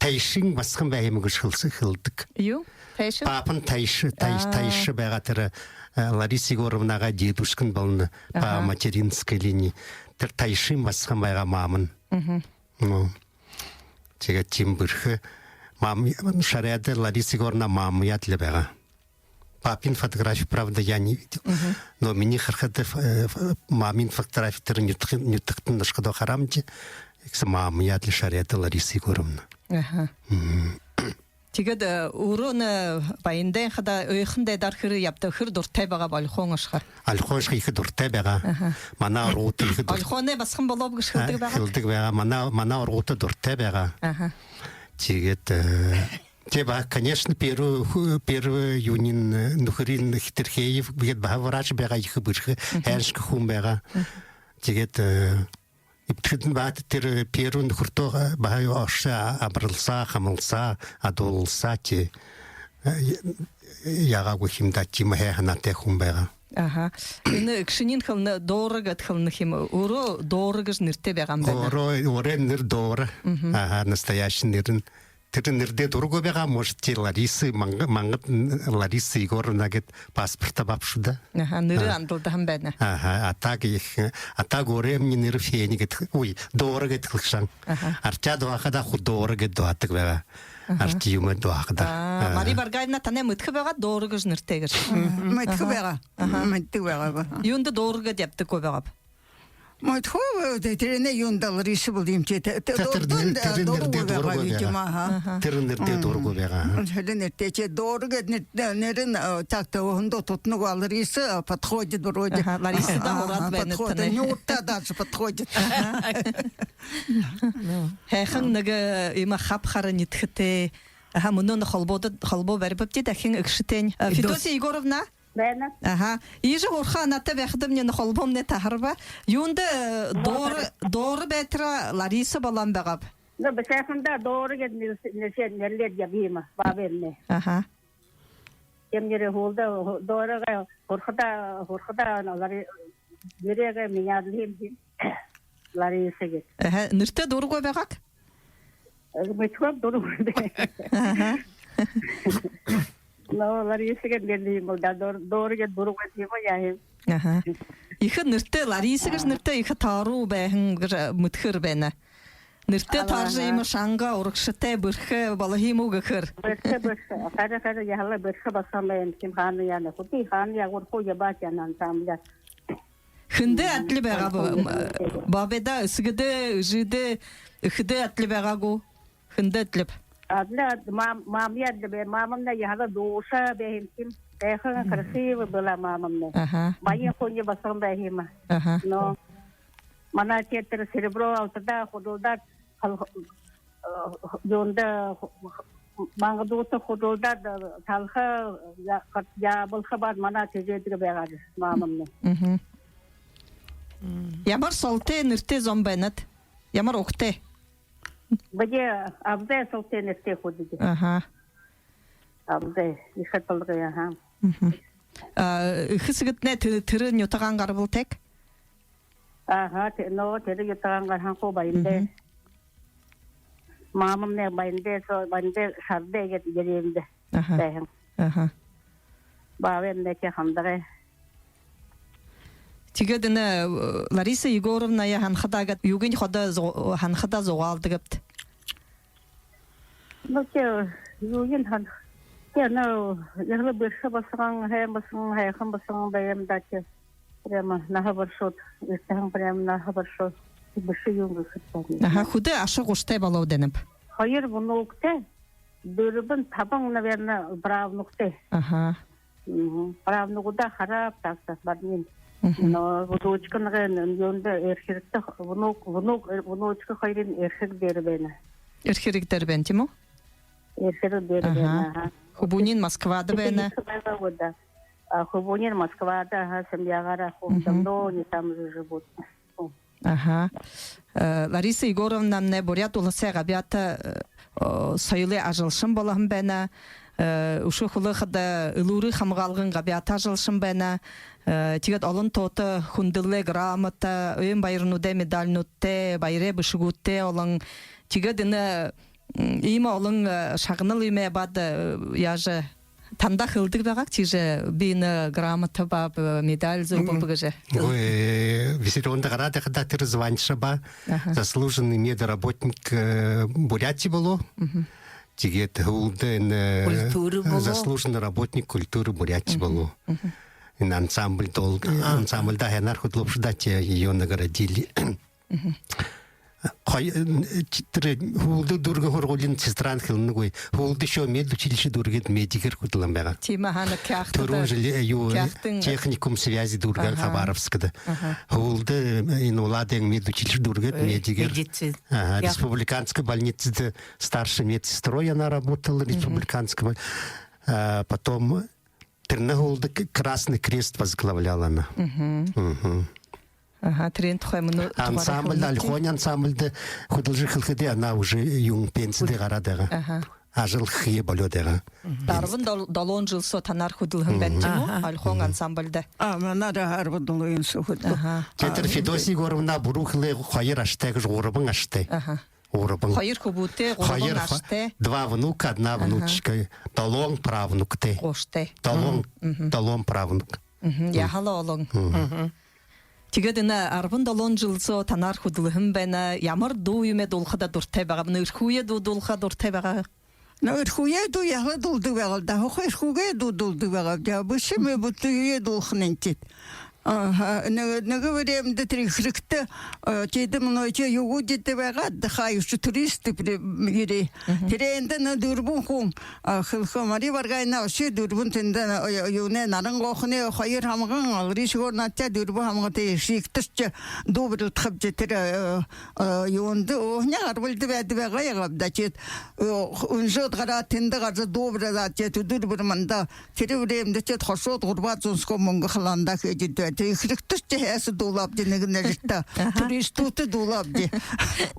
тайшын басаган байһан юм гэжэ хэлсэ-, хэлэдэг. Юу? Тайшын? Папань тайша, тайш-, тайша байгаа тэрэ, э, Лариса Егоровнагаа дедушкань болоно, по материнской линии. Тэрэ тайшын басаган байгаа мамань. Мгм. Ну. Тиигээд тиимэ бэрхэ. Мам-, шарайда Лариса Егоровна мамаяа адли байгаа. Папын фотографи, правда, я не видел. Мгм. Но минии харахада, э, мамын фотографи тэрэ нютаг-, нютагтань ошоходоо хараамди, ехэ мамаяа адли шарайда Лариса Егоровна. Аха. Мгм. Тиигээд, э, өөрөө энэ Баяндай хадаа ойхон дайдаар хэр ябадаг, хэр дуратай байгааб Ольхон ошохо? Ольхон ошохо ехэ дуратай байгаа. Аха. Манай ургуута ехэ дур-, Ольхоной басаган болооб гэжэ хэлэдэг байгаа. Хэлэдэг байгаа. Манай, манай ургуута дуратай байгаа. Аха. Тиигээд, э, тэ ба, конечно, первый ху-, первый юуниинь, э, нүхэрынь Хитрхеев гээд баһа врач байгаа, ехэ бэрхэ, мгм, һайшан хүн байгаа. Мгм. Тиигээд, э, Тэдэн баһа тэрэ первый нүхэртөө баһа ошоо, амаралсаа, хамалсаа, адуулсаа, тии. Яагаа гү, хэмдаа, тиимэ һай һанаатай хүн байгаа. Аха. Энэ эгэшэнь хэлэнэ, Доора гээд хэлэнэ юм. Өөрөө Доора гэжэ нэрэтэй байгаа юм байна. Өөрөө, өөрын нэрэ Доора. Аха, настоящий нэрэнь. Тэрэ нэрэдээ дурагүй байгаа, может, тии Лариса, Манга-, Мангад Лариса Егоровна гээд паспорт абааб шуу даа. Аха, нэрэ андалдаһан байна. Аха, а так их, а так өөрын нэрэ Фени гээд, ой, Доора гээд хэлэгшэн. Аха. Архи дууһахадаа хуу Доора гээд дууһадаг байгаа. Аха. Архи юумэ дууһахадаа. А, Мари Баргаевна, танай мэдэхэ байгаа Доора гэжэ нэрэтэй гэжэ? Мэдэхэ байгаа. Аха. Мэдэдэг байгаа. Юундэ Доора гээд ябадаггүй байгааб? Мэдэхэ, тэрэнээ юундэ Лариса болоо юм тии. Тэ-, тэ-, тэрэ дурагүй нэ-, байгаа, тэрэ дурагүй нэрдээ байгаа, дурагүй байгаа, видимо, аха. Аха. Тэрэ нэрдээ дурагүй байгаа, аха. Тэрэ нэрдээ, тии, Доора гээд нэрэ, нэрэнь, э, так-то хүндэ тутанаг, а Лариса подходит вроде. Аха, Ларисада, аха, ураад байна, подходит. Танай нюурта даже подходит. Аха. Һайхан нэгэ, э, иимэ хаб хара, энхэ энхэ. Аха, мүнөө холбоодо, холбоо барибабди дахин эгэшэтэйнь. Э, Федосия Егоровна? Байна. Аха. Иигэжэ һураха һанаатай байхадамни, холбоомнай таһарба. Юундэ, э, Доора, Доора байтараа Лариса болоон байгааб? Ну, бишыхандаа Доора гээд нэрлэ-, нэрлэ-, нэрлээд ябаа юм баабаймни. Аха. Тиимэ нэрэ һүүлдэ, Доорагай һурахадаа, һурахадаа, Лари-, нэрыгээ менял юм. Лариса гээд. Аха, нэрэдээ дурагүй байгааб? Э, мэдэхэб, дурагүй. Аха. Но Лариса гээд нэрлээ юм бол даа, Дор-, Доора гээд дурагүй юм, яаха юм. Аха. Ехэ нэрэтэй, Лариса гэжэ нэрэтэй ехэ тааруу байһан гэжэ мэдэхээр байна. Нэрэтэй тааржа, иимэ шанга, урагшатай, бэрхэ болоһон юм гү гэхээр. Бэрхэ, бэрхэ. Харин, харин яһала бэрхэ басаган байна. Тиимэ хаана яана. Хүдөө хаана ябаха, ябаад яана ансамбляа. Хэндээ адли байгааб? М, баабайда, эсэгэдэ, эжыдэ, эхэдэ адли байгаа гү? Хэндээ адлиб? Адли, ад-, мам-, мамамни адли бай. Мамамни яһала дуушан байһан юм. Һайхан, красивая была мамамни. Аха. Баян хүнэй басаган байһан юм. Аха. Но манай тетэрэ серебро алтада худалдаад, хол-, э, юундэ, мангадуудта худалдаад, талха я-, ябуулха баһа манай тэжээдэг байгаа мамамни. Мгм. Ямар солотой, нэрэтэй зон байнат? Ямар угтай? Бидэ Абзай солотой, нэрэтэй хүдөө. Аха. Абзай, ехэ толгой, аха. Мгм. А, эхэ эсэгэтнай тэ-, тэрэ нютагаан гарбалтай гү? Аха, тэ-, но, тэрэ нютагаан гараһан хуу Баяндай. Мгм. Мамамни Баяндай, со-, Баяндай, Шардай гээд деревнидэ. Аха. Байһан. Аха. Баабаймни тээ Хандагай. Тиигээд энэ, э, Лариса Егоровнаяа һанахадаа гээд, юугынь ходо зу-, һанахадаа зугаалдагбта? Ну, тээ, юугынь һан-, тээ, ну, яһала бэрхэ басаган, һайн басаган, һайхан басаган байһан даа, тээ. Прямо наһа баршаад, эртэхэн прямо наһа баршаад, бэшэ юм гэхэ. Аха, хэды аша гушатай болоод байнаб? Хоёр внуктай, дүрбэн, табан, наверное, правнуктай. Аха. Мгм. Правнугуудаа харааб, так-то, бадмин. Мгм. Но внучкынь юундэ, Эрхирэгтэ, внук, внук, внучка хоёрынь Эрхирэг дээрэ байна. Эрхирэг дээрэ байна, тиимэ гү? Эрхирэг дээрэ байна, аха. Хүбүүниинь Москвада байна. Эрхирэг байгаа гү даа. А, хүбүүниинь Москвада, аха, семьягаараа хуу давно они там уже живут. Аха. Э, Лариса Егоровнамнай Буряад Уласай габьяата, э, соёлой ажалшан болоһон байна. Э, үшөө хэлэхэдэ, элүүрые хамгаалгын габьяата ажалшан байна. Э, тиигээд олон тоото хүндэлэлэй грамота, ойн баярнуудай медальнуудтай, баярай бэшэгүүдтэй олон. Тиигээд энэ, м, иимэ олон, э, шагнал юумэ абаад, э, яажа, танда хэлэдэг байгаа гү, тиижэ би энэ грамота абааб, э, медаль зүүбэб гэжэ? Ой, э, Виссарионда гараад байхадаа тэрэ званиеша абаа. Аха. Заслуженный медработник, э, Бурятии болоо. Мгм. Тиигээд һүүлдэ энэ, э, заслуженный работник культуры Бурятии болоо. Мгм. Энэ ансамбль дол-, ансамбльда һайнаар хүдэлөөбши даа, тээ, её наградили. Мгм. Хой-, э, тэрэ һүүлдэ дүүргэһэн һургуулиин сестрань хэлэнэ гү. Һүүлдэ үшөө медучилище дүүргээд, медигээр хүдэлһэн байгаа. Тиимэ, аха, Хяагтада. Түрүүн жэл, э, юу, Хяагтын техникум связи дүүргэһэн, аха, Хабаровскда. Аха. Һүүлдэ, э, энэ Улаан-Үдын медучилище дүүргээд, э, медигээр. Медицина. Аха, республиканская больницада старшей медсестрой она работала, мгм, республиканская боль-, а, потом тэрэнэй һүүлдэ к-, Красный Крест возглавляла она. Мгм. Мгм. Аха, тэрээн тухай мүнөө тухай ансамбльда хэлэнэт. Альхони ансамбльда хүдэлжэ эхилхэдээ, она уже юун, пенсидэ гараад байгаа. Аха. Ажал хэе болёод байгаа. Арбан дол-, долоон жэл соо танаар хүдэлһэн байна, тиимэ гү? Аха. Альхон ансамбльда. А, манаар арбан долоон жэл соо хүдэлөө. Аха. Тиигээд тэрэ Федосия Егоровна, буруу хэлээ, хоёр ашатай гэжэ, гурбан ашатай. Аха. Гурбан. Хоёр хүбүүтэй, гурбан ашатай. Два внука, одна внучка. Долоон правнуктай. Гушатай. Долоон, долоон правнук. Яһала олон. Тиигээд энэ арбан долоон жэл соо танаар хүдэлһэн байна. Ямар дуу юумэ дуулахада дуратай байгааб? Нөө, эрхүүе дуу дуулаха дуратай байгаа? Нөө, эрхүүе дуу яһала дуулдаг байгаал даа. Хохо эрхүүгээ дуу дуулдаг байгааб даа. Бэшэ мэ, бүтүүе дуулаха нэнтит. Аха, нэгэ, нэгэ времядэ тэрэ Эхирэгтэ, э, тиигээд мүнөө тиигээд юугүүдэ байгаа, отдыхающие, туристы при-, ерээ. Тэрээндэ нөө дүрбэн хүн, а, хэлэхэ, Мария Варгайна, ошоо, дүрбэн тэндэ, э, юунэй, Наран Гохоной хоёр һамган, Лариса Егоровнатай дүрбэн һамган, тиигээд Эхирэгтэшье дуу барилдахабди тэрэ, э, э, юундэ, өөһэниинь гарбалда байдаг байгаа юм даа, тиигээд, э, үнжөөд гараад, тэндэ гаража дуу барилдаад, тиигээд үдэр бүри манда Тэрэ времядэ тиигээд хошоод, гурбаад зуун соо мүнгэ халаандаа хээд даа. Тиигээд Эхирэгтэшье һайса дуулаабди, нэгэ нэжэтэй. Туристуудта дуулаабди.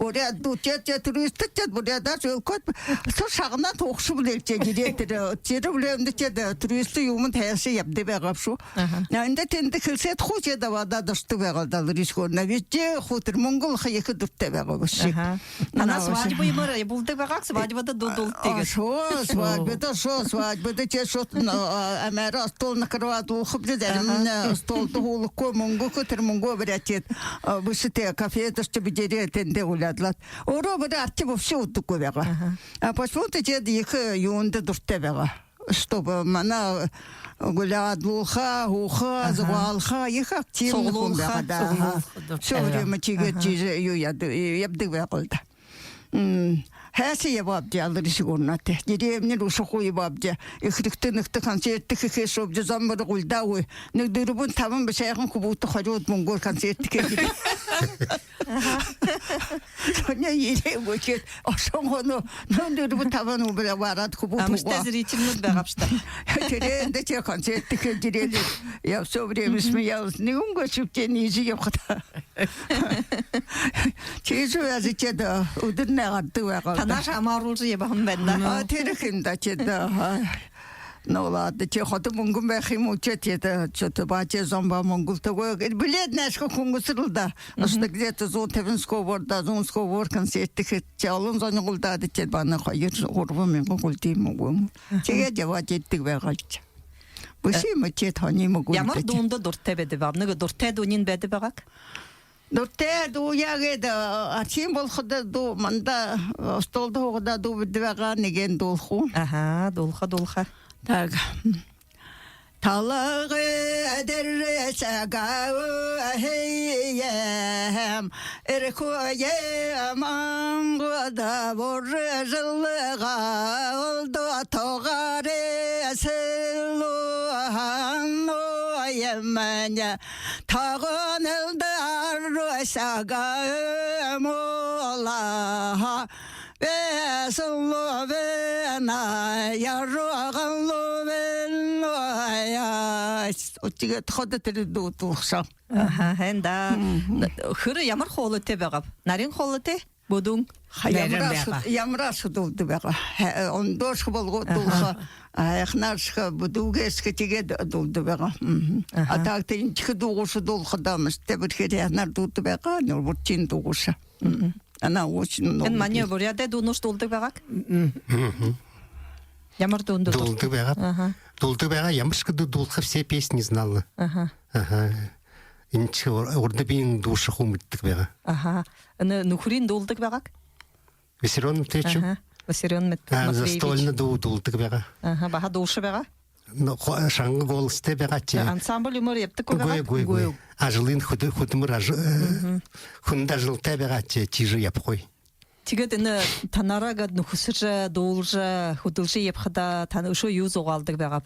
Буряад дуу, тиигээд, тиигээд туристууд тиигээд буряадаар шүлхөөд, соо шагнаад һуугша бэлэй, тиигээд ерээд тэрэ, тэрэ времядэ тиигээд туристууд юумэндэ һайса ябадаг байгаа бшуу. Эндэ тэндэ хэлсээд хуу, тиигээд абаад ошодог байгаа даа, Лариса Егоровна. Везде хуу тэрэ мүнгэ олохо ехэ дуратай байгаа бшуу. Танаа свадьба юумээр ябуулдаг байгаа гү, свадьбада дуу дуулдаг тиигээд? Ошоо, свадьбада, ошоо, свадьбада, тиигээд ошоод, но, а, амяараа остол накрываад, ууха бэзэ, заримань остолдо һуулгахагүй, мүнгэ хэ, тэрэ мүнгөө бариад, тиигээд, а, бэшэ тээ, кафедашье бидэрээ тэндээ улядлаад. Өөрөө бариад, архи вообще уудаггүй байгаа. А почему-то тиигээд ехэ юундэ дуратай байгаа. Чтобы манаа гулядлуулха, һууха, зугаалха, ехэ активна хүн байгаа даа. Суглуулха, суглуулха. Всё время тиигээд, тиигээд юу яд-, ябадаг байгаал даа. Һайса ябаабди, Лариса Егоровнатай. Деревня руу ошохо ябаабди. Эхирэгтэ нэгэтэ концерт хэхэ һэн бшуу, зон бүри гулдаагүй. Нэгэ дүрбэн-табан бишыхан хүбүүтэй, хорёод мүнгөөр концерт хэжэ ерээ. Соня ерээ, гүшөөд, ошоһон хойноо, нөө, дүрбэн-табан хүн бүри бараад, хүбүүд һуугаа. Амартай зрительнүүд байгаа бшуу даа. Тэрээндэ тиигээд концерт хэжэ ерээ. Я всё время смеялась. Нэгэн гү шэбтэн иижэ ябахадаа. Тиижэ байжа тиигээд, э, үдэрнай гарадаг байгаал даа. Танаашье амааруулжа ябаһан байна даа. А, тэрэ хэн даа тиигээд, а. Ну ладно, тиигээд ходо мүнгэн байха юм гү, тиигээд, тиигээд, э, что-то баһа тиигээд зон баһа мүнгэлтэйгөө. Билет наашха хүнгэн сэрэл даа. Ошоод где-то зуун табин соо бор даа, зуун соо бор концерт хэжэ, тиигээд олон зон гулдаад, тиигээд баһа хоёр-гурбан мянган гулдаа юм гү. Тиигээд ябаад ерэдэг байгаал даа. Бэшэ юм, тиигээд һонин юм гү. Ямар дуунда дуратай байдаг бэ? Нэгэ дуратай дуунинь байдаг байгаа гү? Дуратай дууе гээд, э, архи болоходо дуу, манда, э, остолдо һуугадаа дуу баридаг байгаа, нэгэниинь дуулахам. Аха, дуулаха, дуулаха. Так. Талагай дээрэ сагаа үһэем, эрхүүе мангада буржалга, олдо тогоорой сэлүүһэн үе мэнэ. Тогооноолдо аруу сагаа мүлэһэ, бэсэлүү бэнэ, яругалуу бэнэ. Тиигээд ходо тэрэ дуу дуулаха һэн. Аха, һайн даа. Хэр, ямар хоолойтой байгааб? Нарин хоолойтой? Бүдүүн. Ха, нарин ямараа байгаа. Ш-, ямараа шье дуулдаг байгаа. Һэ, ондоошье болгоод дуулаха. Аха. А, һайханаар шье, бүдүүгээр шье тиигээд дуулдаг байгаа. Аха. А так тэрэ эндэхи дуугаа шье дуулахада, мастэ бэрхээр һайханаар дуулдаг байгаа. Нурбатын дуугаа шье. Она очень много. Энэ манай буряадай дуунуудые дуулдаг байгаа гү? Ямар дуунда дуулдаг? Дуулдаг байгаа. Аха. Дуулдаг байгаа. Ямаршье дуу дуулаха, все песни знала. Аха. Аха. Эндэшье ур-, урда үеын дуушье хуу мэдэдэг байгаа. Аха. Энэ нүхэрынь дуулдаг байгаа гү? Виссарион Матвеевич. Аха. Виссарион Мат-, Матвеевич. Застольно дуу дуулдаг байгаа. Аха, баһа дуушье байгаа? Но, хо-, шанга голостой байгаа тээ. Ансамбль юумээр ябадаггүй байгаа? Үгы, үгы, үгы. Ажалынь хүдэ-, хүдэлмэри ажа-, э, хүндэ ажалтай байгаа тээ, тиижэ ябахагүй. Тиигээд энэ танаараа гээд нүхэсэжэ, дуулажа, хүдэлжэ ябахада, тан үшөө юу зугаалдаг байгааб?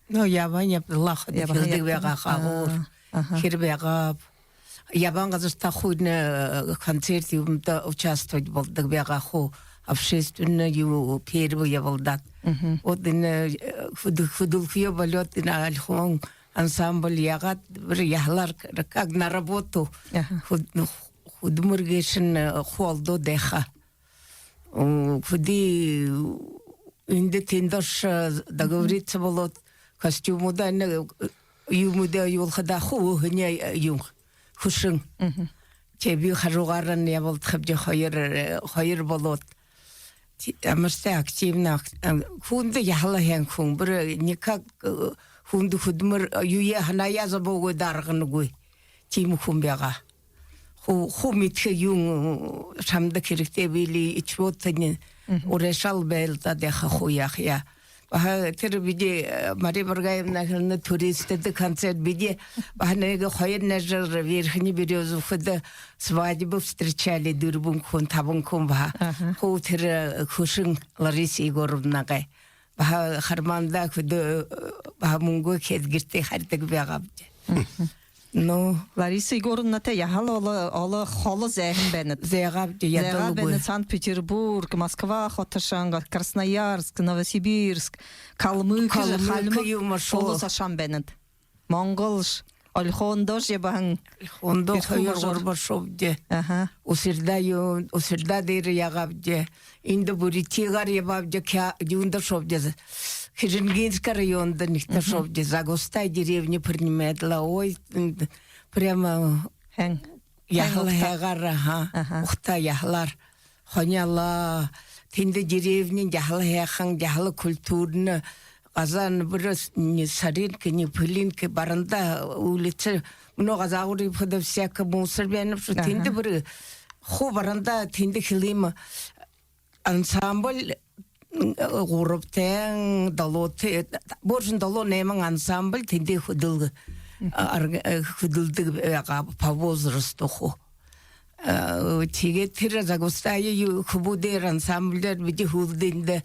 Ну, ябаһан ябадалаа ходо хэлэдэг байгаа хаагуур. Аха. Хэр байгааб. Ябаһан газартаа хуу, э, концерт юумэндэ участвовать болодог байгаа хуу, общественный юу, первый ябалдаад. Вот энэ, э, хүдэ-, хүдэлхэеэ болёод, энэ Альхон ансамбль яагаад, бүри яһалаар, как на работу. Аха. Хүд-, хүдэлмэри гээшэнь, э, хуу олдоод байха. М, хүдөө эндэ тэндэ ошожо, э, договориться болоод, костюмуудаа, энэ, э, юумэндээ оёулхадаа хуу өөһэнэй, э, юм, хүсэн. Мгм. Тэ би хажуугаарнь ябалдахабди, хоёр, э, хоёр болоод. Ти-, ямаршье активна, ак-, ам, хүндэ яһала һайн хүн. Бүри никак, э, хүндэ хүдэлмэри, э, юуе һанаяа зобоогүй, дарганагүй. Тиимэ хүн байгаа. Хуу, хуу мэдэхэ юун, э, шамда хэрэгтэй бэлэй, ичбод тэниин. Мгм. Урайшаал байлдаад байха хуу яахаяа. Баһа тэрэ бидэ, э, Мария Бургаевна хэлэнэ, туристэдэ концерт, бидэ баһа нэгэ хоёр найзаар Верхнеберезовкада свадьбу встречали, дүрбэн хүн, табан хүн баһа. Аха. Хуу тэрэ, э, хүсэн Лариса Егоровнагай. Баһа хармаанда хүдөө, э, баһа мүнгэ хээд гэртээ хардаг байгаабди. Мгм. Ну. Лариса Егоровнатай яһала оло, оло холо зайһан байнат. Зайгаабди, зайгаа ядуулгүй. Байнат Санкт-Петербург, Москва хотошон, Красноярск, Новосибирск, Калмык, Калмык, Хальмаг, юумэ шоо. Холо ошоһон байнат. Монголшье, Ольхондошье ябаһан. Ольхондо хоёр гурба ошообди. Аха. Усарда ю-, Усарда дээрэ яагаабди. Эндэ Бурятиегаар ябаабди, кя-, юундэ ошообди. Хэжэнгинскэ районда нэгтэ ошообди. Загустай деревня принимайдла. Ой, м, прямо һайн. Яһала һайгаар, аха. Аха. Ухта яһалаар. Хони ала. Тэндэ деревня яһала һайхан, яһала культурна. Газаа бүри не соринка, не пылинка, баранда улица. Мүнөө газаагуур ябахада всяко мусор байна бшуу. Аха. Тэндэ бүри хуу баранда тэндэ хэлэе юм. Ансамбль, м, гурбатайнь, долоотой, божон долоо-найман ансамбль тэндэ хүдэл-, а, арг-, э, хүдэлдэг байгаа по возрасту хуу. Э, тиигээд тэрэ Загустая ю-, хүбүүдээр, ансамбльдаар бидэ хүдэлдөөндэ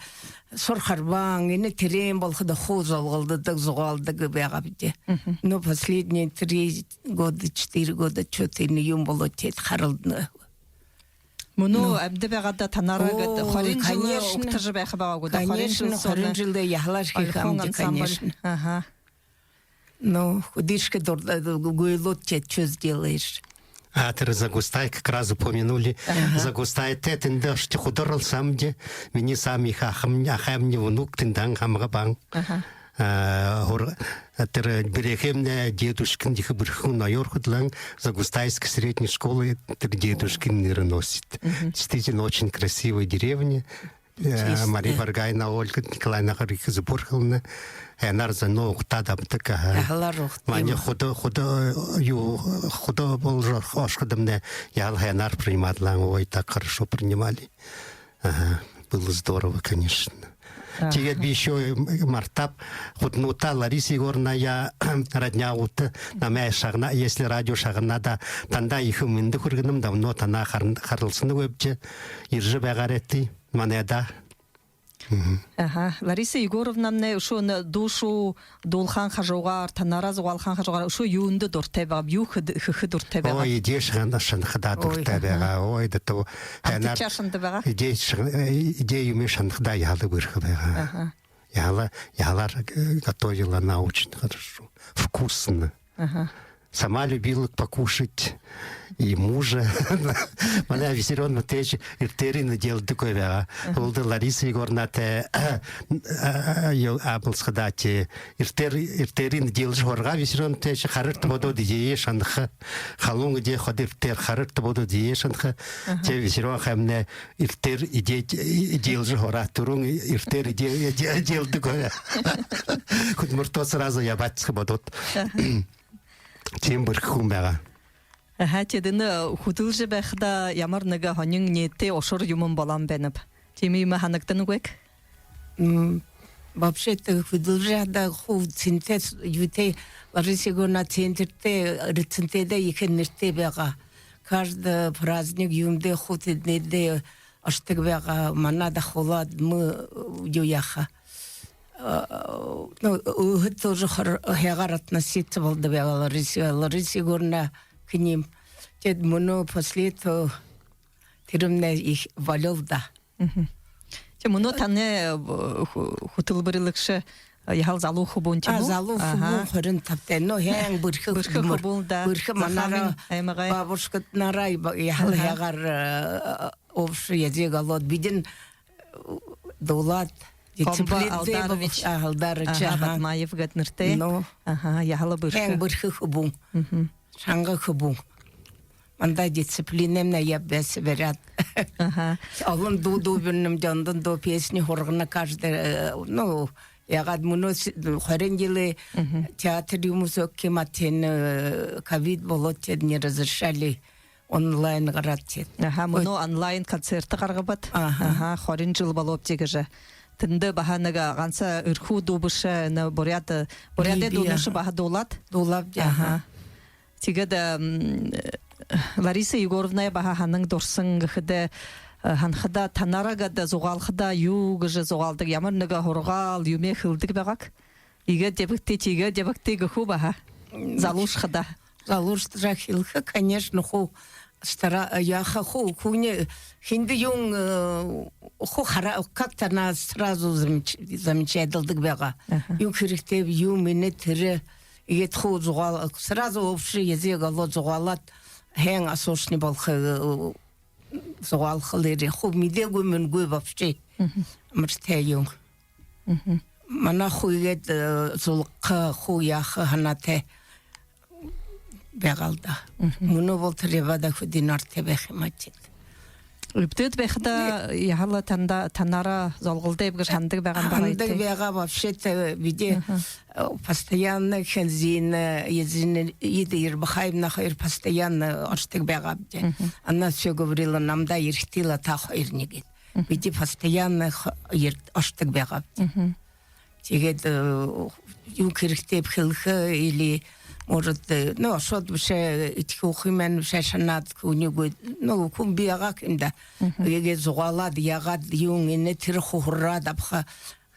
сур харбаан, энэ тэрээн болоходо хуу золголдодог, зугаалдаг байгаабди. Мгм. Но последние три года, четыре года чё-то энэ юм болоо, тиигээд харалдана. Мүнөө амиды байгаадаа танаараа гээд хорин жэлээ угтажа байха байгаа гү даа? Конечно, хорин жэлээ яһалаар хэхэ амди, конечно. Аха. Ну, худышка дур-, гуйлот, чё сделаешь. А, тэрэ Загустай как раз упомянули. Ага. Загустайтай тэндэ ошожо худалсаһамди. Минии самый ехэ ахамни, ахамни внук тэндэ хамагай баһан. Ага. А, хор-, а, тэрэ бэреэхэмни дедушкын ехэ бэрхэ ноёор хүдэлһэн, Загустайская средняя школа, тэрэ дедушкын нэрэ носит. Мгм. Действительно, очень красивая деревня. Э, Мария Бургаевна, Ольга Николаевна, хэр ехэ зүбөөр хэлэнэ. Һайнаар зоноо угтаад абадаг, аха. Яһалаар угтаа. Манай худо, худо, юу, худо боложо ошоходомнай яһала һайнаар принимадлаһан, ой, так хорошо принимали. Ага, было здорово, конечно. Ага. Тиигээд би ещё, м, мартааб, худнуудта Лариса Егоровна, я, роднягуудта, намайе шагнаа, если радио шагнаа даа, танда ехэ мэндэ хүргэнэм, давно танаа харан-, харалсанагүйбди, ерэжэ байгаарайт манайда. Мгм. Аха. Лариса Егоровнамнай үшөө энэ дуушан дуулаһан хажуугаар, танаараа зугаалаһан хажуугаар үшөө юундэ дуратай байгааб, юу хэд-, хэхэ дуратай байгааб? Ой, эдеэ шан-, шанахада дуратай байгаа. Ой, да то. Һайнаар. Амтатай шанахада байгаа? Эдеэ шан-, э, эдеэ юумэ шанахада яһала бэрхэ байгаа. Аха. Яһала, яһалаар, э, готовила она очень хорошо. Вкусно. Аха. Сама любила покушать и мужа. Манай Виссарион Матвеич эртээрынь эдеэлдэггүй байгаа. Аха. Һүүлдэ Лариса Егоровнатай, а, а, ё-, абалсахадаа, тэ, эртээр-, эртээрынь эдеэлжэ һургаа Виссарион Матвеич, харарта бодоод эдеэ шанаха. Халуун эдеэ ходо эртээр харарта бодоод эдеэ шанаха. Аха. Тэ Виссарион ахамнай эртээр эдеэ, эдеэлжэ һураа, түрүүн эртээр эдеэ, эдеэ, эдеэлдэггүй. Хүдэлмэридөө сразу ябаашаха бодоод. Аха. Тиимэ бэрхэ хүн байгаа. Аха, тэдэнь хүдэлжэ байхада ямар нэгэ һонин нээтэй ушар юумэн болоһон байнаб. Тиимэ юумэ һанагданагүйб? М, вообще-то хүдэлжэ байхада хуу сэнтэй, юутэй, Лариса Егоровна центртэ, райцентртэ ехэ нэрэтэй байгаа. Каждый праздник юумэндэ хуу тэндэ ошодог байгаа, манаа дахуулаад мэ, юу яаха. Э, ну, өөһэд тоже хор-, һайгаар относиться болодог байгаа Лариса, Лариса Егоровна к ним. Тэд мүнөө после этого тэрэмнай ехэ болёол даа. Мгм. Тэ мүнөө танай, э, хү-, хүтэлбэрилэгшэ, э, яһала залуу хүбүүн, тиимэ гү? А, залуу хүбүүн, хорин табатай. Но, һайн бэрхэ хүбүүн. Бэрхэ хүбүүн даа. Бэрхэ. Манараа, Захаамин аймагай бабушкатнараа яһала һайгаар, э, общий язык олоод, бидэн, э, дуулаад, Гомбо Алдарович. Алдарович, аха, Бадмаев гээд нэрэтэй. Но. Аха, яһала бэрхэ. Һайн бэрхэ хүбүүн. Шанга хүбүүн. Манда дисциплинэмнай яб бэшэ бариад. Аха. Олон дуу дуу бэрнэм, ондоо дуу, песни һургана каждый, э, ну, яагаад мүнөө с-, хорин жэлэй театр юумэ соо киматин, э, ковид болоод, тэдэ не разрешали онлайн гараад тэдэ. Аха, мүнөө онлайн концерт гаргабат. Аха. Аха, хорин жэл болооб тиигэжэ. Тэндэ баһа нэгэ ганса Эрхүү дуу бэшэ, энэ буряад, буряадай дуунуудые баһа дуулаад. Дуулаабди, аха. Тиигээд, ам, Лариса Егоровнай баһа һанан дурсан гэхэдэ, э, һанахада, танараа гээд зугаалхада юу гэжэ зугаалдаг, ямар нэгэ һургаал юумэ хэлэдэг байгаа гү? Иигээд ябагты, тиигээд ябагты гэхэ гү баһа? Залуушхада. Залуушхада хэлэхэ, конечно, хуу стара-, яаха хуу, хүнэй, хэндэ юун, э, хуу хара-, как-то она сразу замеч-, замечательдаг байгаа. Аха. Юун хэрэгтэйб, юун энэ, тэрэ, иигээд хуу зугаал-, сразу общий язык олоод зугаалаад, һайн асуушни болохо, э, зугаалхалаараа хуу мэдээгүй, мэдэегүй вообще. Мгм. Ямар тээ юун. Мгм. Манай хуу иигээд, э, зулгаха, хуу яаха һанаатай байгаал даа. Мгм. Мүнөө бол тэрэ ябаад хэды нартай байха юм аа тэдэ. Үбдэд байхада яһала танда, танараа золголдооб гэжэ һанадаг байгаа юм байна. Һанадаг байгаа, вообще-то бидэ, э, постоянно Хэнзинэ, Езинэ, Ида Ербахаевна хоёр постоянно ошодог байгаабди. Мгм. Она всё говорила: «Намда ерэхыт лэ та хоёрни», — гээд. Мгм. Бидэ постоянно х-, ер-, ошодог байгаабди. Мгм. Тиигээд, э, юун хэрэгтэйб хэлэхэ или, может, э, ну, ошоод бэшэ, э, эдихэ үхэ юм бэшэ, шанаад хүнэй үгы, ну, хүн бии агаа юм даа. Мгм. Иигээд зугаалаад, яагаад, юун энэ, тэрэ хуу һураад абаха,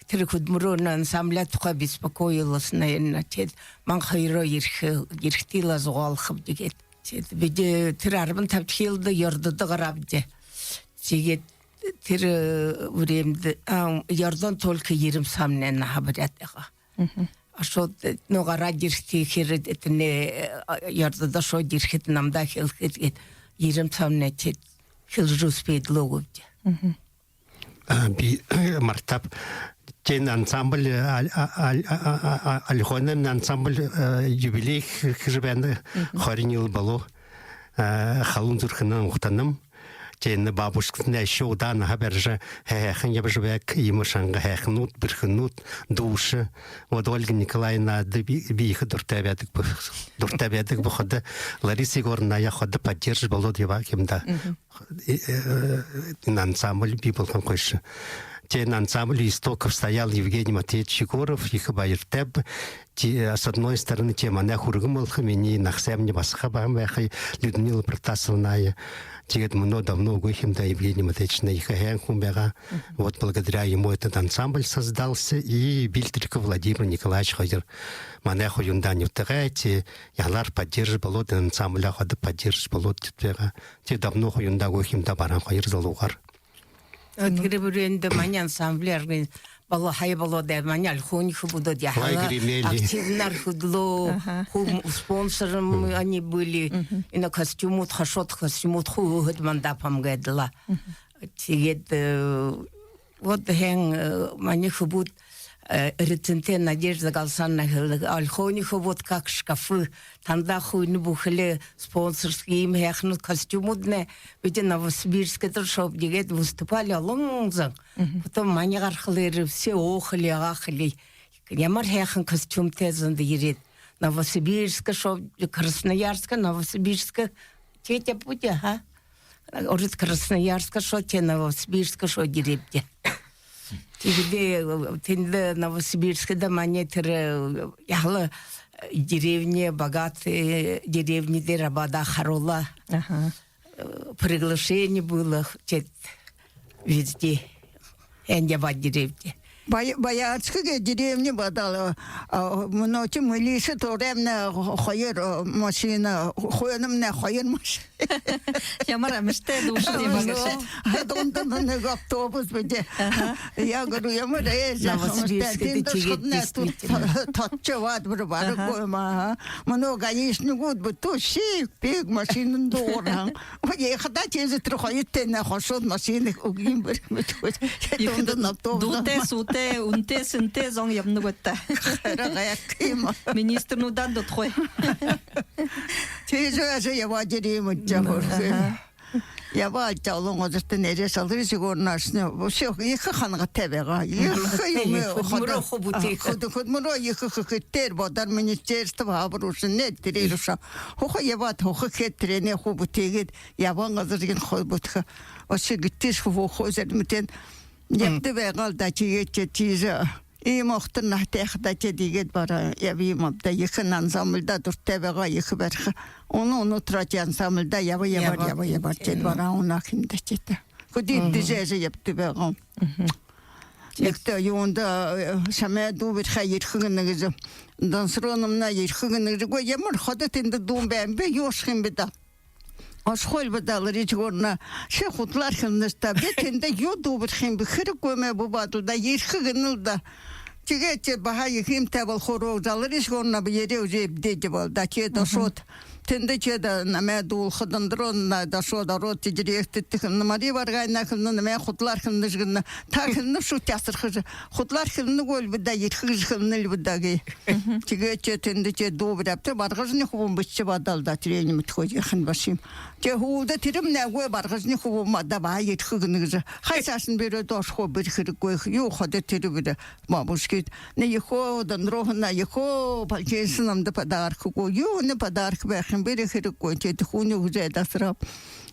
тэрэ хүдэлмэри, ансамбля тухай беспокоилась, наверное, тэдэ ман хоёроо ерэхэ, ерэхыт лэ зугаалхабди гээд. Тэдэ бидэ тэрэ арбан табадахи жэлдэ Ёрдодо гараабди. Тиигээд тэрэ, э, времядэ, а, Ёрдон только ерэн саамнай наһа бариад байгаа. Мгм. Ошоод, э, ну, гараад ерэхэдэ, тэрэ, э, тэрэнэй, э, Ёрдодо ошоод ерэхэдэ намда хэлэхэдэ гээд, ерэн саамнай тэдэ хэлэжэ успеедлоогүйбди. Мгм. А, би мартааб. Тиин ансамбль, а, а, Ольхоной ансамбль, э, юбилей хэ-, хэжэ байна. Мгм. Хорин жэл болоо. Э, халуун зүрхэнһөө угтанам. Тиин бабушкатнай үшөө удаан наһа барижа, һайхан ябажа байг, иимэ шанга һайханууд, бэрхэнүүд, дуушан. Вот Ольга Николаевнада би, би ехэ дуратай байдаг бэ-, дуратай байдаг бэ, ходо Лариса Егоровнаяа ходо поддерживать болоод ябаа юм даа. Мгм. Э, э, энэ ансамбль бии болгоһон хойшо. Тиин ансамбль истоков стоял Евгений Матвеевич Егоров, ехэ баяртайб. Ти-, с одной стороны, тиин манай хүргэн болохо, минии нагасаймни басага баһан байха, Людмила Протасовнаяа. Тиигээд мүнөө давно үгы юм даа, Евгений Матвеевичнай ехэ һайн хүн байгаа. Мгм. Вот благодаря ему этот ансамбль создался, и Бильтриков Владимир Николаевич хоёр манай хоюндаа нютагай, тии, яһалаар поддерживать болоод, ансамбляа ходо поддерживать болоод байгаа. Тии давно хоюндаа үгы юм даа, баран хоёр залуугаар. Э, тэрэ времядэ манай ансамбль аргын болоо, һая болоо даа, манай Ольхоной хүбүүд яһала активнаар хүдэлөө, аха, хуу спонсором они были. Мгм. Энэ костюмууд, хашуд костюмууд хуу өөһэд манда помогайдла. Мгм. Тиигээд, э, вот һайн, э, манай хүбүүд, э, Эрдэнэтэй Надежда Галсановна хэлэдэг: «Ольхоной хүбүүд как шкафы, танда хуу энэ бүхэли спонсорский иимэ һайхан костюмууднай, бидэ Новосибирскдэ ошообди», — гээд выступали олон зон. Мгм. Потом манай гарахалаа, все охали, ахали. Ямар һайхан костюмтай зондо ерээд. Новосибирск ошообди, Красноярск, Новосибирск. Тиигээд ябабди, аха. Урид Красноярск ошоо, тиин Новосибирск ошоо ерэбди. Тиигээд тэндэ Новосибирскдэ манай тэрэ, э, яһала, э, деревня, богатые деревни дээрэ абаад харуулаа. Аха. Э, приглашение было, тиигээд везде. Эндэ ябаад ерэбди. Боя-, Боярская деревня бодол, а, мүнөө чи милиси туураймнай хоёр, а, машина, хойномнай хоёр машина. Ямар амартай дуушад юм бэ. Мүнөө, а, дундамнай нэгэ автобус бидэ. Аха. Я говорю, ямар ээжэ, Новосибирскэ амартай, тиигээд тэндэ шуднай действительно. Тот-, тотчо баад бүри бараг. Аха. Гой юм, аха. Мүнөө гаишнигууд бүтүү шип-пип машинада ороо. Ой, ехэ даа, тиижэ тэрэ хоёртойнай хошоод машина үгы юм бэрхэ мэт. Ехэ дунда автобус. Дуутай, суутай, үнэтэй, сэнтэй зон ябана гүт даа. Харин гайхаа юм. Министрнүүдынь дутагүй. Тиижэ ябаад ерээ юм жаа. Аха. Ябаад олон газарта нэрэ салры сигурнашни. Вообще ехэ хангатай байгаа. Ехэ юм. Ехэ хөдөлмөрөө хуб үтээхэ. Хөдө-, хөдөлмөрөө ехэ хэхэ тэрэ бодол, министерство хабар ушан нэ тэрэ рушаа. Хохо ябаад, хохо хээд, тэрэнээ хуб үтээгээд, ябаһан газарынь хуб үтээхэ. Вообще гэртээшье хуб, хуб зэрмэтэн ябадаг байгаал даа, тиигээд тиижэ. Иимэ охтон наһатайхада тиигээд бараа ябаа юм ааб даа. Ехэ ансамбльда дуратай байгаа, ехэ бариха. Оно, оно тураа тиигээд ансамбльда ябаа, ябаа, ябаа, ябаа тиигээд бараа, оно хэмдэ тиигээд. Хэды дээжэ ябадаг байгаа. Нэгтэ юундэ, э, шамай дуу бариха ерэхэ гэнэ гэжэ. Дансароономнай ерэхэ гэнэ гэжэ. Үгы, ямар ходо тэндэ дуун байнаб, би юу хэхэ юм бэ даа. Ошохол бэ даа, Лариса Егоровна, ши худалаар хэлэнэш даа. Би тэндэ юу дуу бариха юм бэ, хэрэггүй юм бэ, баатал даа, ерэхэ гэнэл даа. Тиигээд тиигээд баһа ехэ юумэтэй болохо руу, Лариса Егоровна, би ерээ, уже эбдээ даа бол даа. Тиигээд ошоод, тэндэ тиигээд намайе дуулаха, Дондрон, даа, ошоод, ороод, тиигээд директорта хэлэнэ, Мария Варгайна хэлэнэ, намайе худалаар хэлэнэш гэнэ. Та хэлэнэш гү, тиигээд асархаш. Худалаар хэлэнэгүй лби даа, ерэхэ гэжэ хэлэнэл би даа гээ. Тиигээд тиигээд тэндэ тиигээд дуу бариабди, Баргажанай хүбүүн бэшэжэ бадаал даа, тэрэнэй мэдэхэгүй яахан бэшэ юм. Тиигээд хуу даа, тэрэмнай үгы, Баргажанай хүбүүн мадаа баһа ерэхэ гэнэ гэжэ. Хай саашань би ерээд ошохо, би ерэхэ хэрэггүй, юу ходо тэрэ бэрэ. Бабушкид, нэ ехэ, Дондроновна ехэ, полтинница намда подарок үгөө. Юунэй подарок байха юм, би ерэхэ хэрэггүй, тиигээд хүнэй үгы зэ дасараа.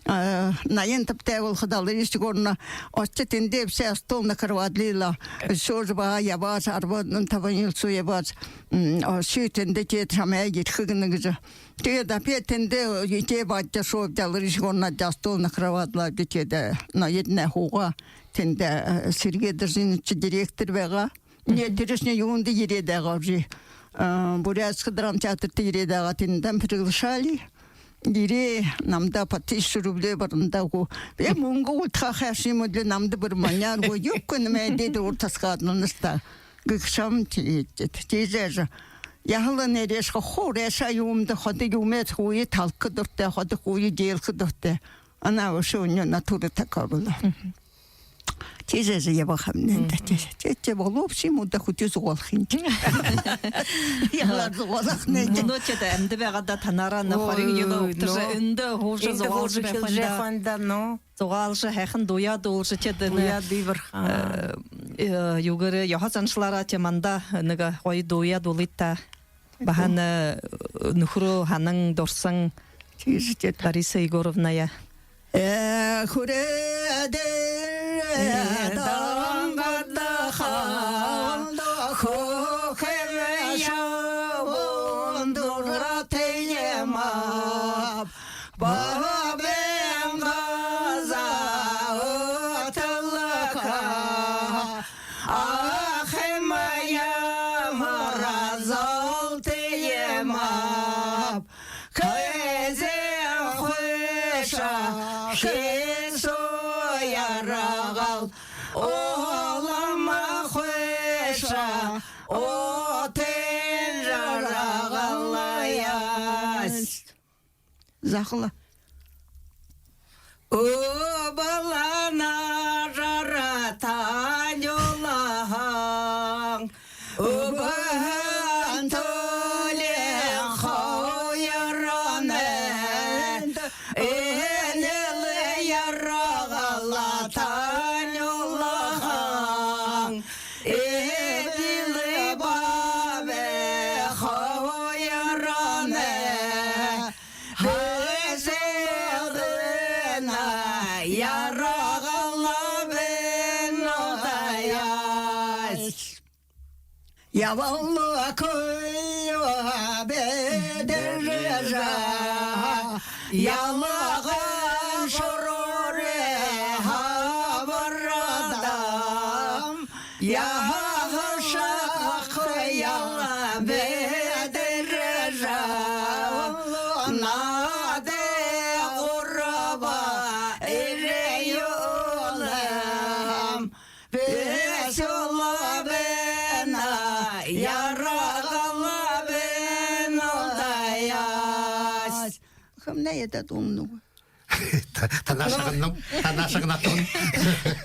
А, наян табатай болоходо, Лариса Егоровна, ошожо тэндээ бэшэ, стол накрываадла. Ошожо баһа ябааш, арбан табан жэл соо ябааш, м, ошожо тэндэ тиигээд шамайе ерэхэ гэнэ гэжэ. Тиигээд опять тэндэ, э, тиигээд баһа ошообди, Лариса Егоровна, тиигээд стол накрываадла, тиигээд, э, ноёднай һуугаа. Тэндэ, э, Сергей Доржинович директор байгаа. Нэ, тэрэшни юундэ ерээд байгаа уже. А, Бурятскэ драмтеатрта ерээд байгаа, тэндэнь приглашали. Ерээ, намда по тысяче рублей барандаа гү. Э, мүнгэ үлдэхэ хайшан юм лэ, намда бүри маняар гү. Юукэ нэмэ дээд уур тасхаад нанастаа. Гэгшам тиигээд, тиигээд. Тиижэ жа. Яһала нэрээшэ хуу, рээшэ юумэндэ ходо юумэ хуу талха дуратай, ходо хуу диилхэ дуратай. Она вообще у неё натура такая была. Тиижэ жа ябаха юм нэ даа, тиижэ. Тиижэ болоо бши юм даа, хүтэ зугаалха юм. Яһала зугаалха нэ даа. Мүнөө тиигээд амиды байгаад даа, танаараа нэ хорин жэл угтажа, эндэ һуужа зугаалжа байха юм даа, но. Зугаалжа, һайхан дууе дуулажа, тиигээд нэ. Дууе дуулаха. Э, э, юугээрээ, ёһо заншалаараа тиимэ манда нэгэ гоё дууе дуулыт даа. Баһа нэ, э, нүхэрөө һанан дурсан. Тиижэ тиигээд. Лариса Егоровнаяа. Э, хүрээдэр, э, донгадаха, хүхэмэ ябаһан дуратай юм ааб. Баабайн газаа үтэлхэ, ахамнай морозолтой юм ааб. Хэзээ хойшо хэсүү яргал, улам хойшо утын жаргалаяа. Захала. Үбэлэй жараа танюулһан, үбһэн түлеэн хоёрнай, энэл яргал танюулһан, эбэл баабай хоёрнай. Хэзээ гэнэ яргалаа бэе нютагаяа. Ябалгүй бэдэржэ, ялган шоруур хабаадам. Яа Хэмнай ядаа дуулнагүй. Та-, танаа шагнам, танаа шагнатун.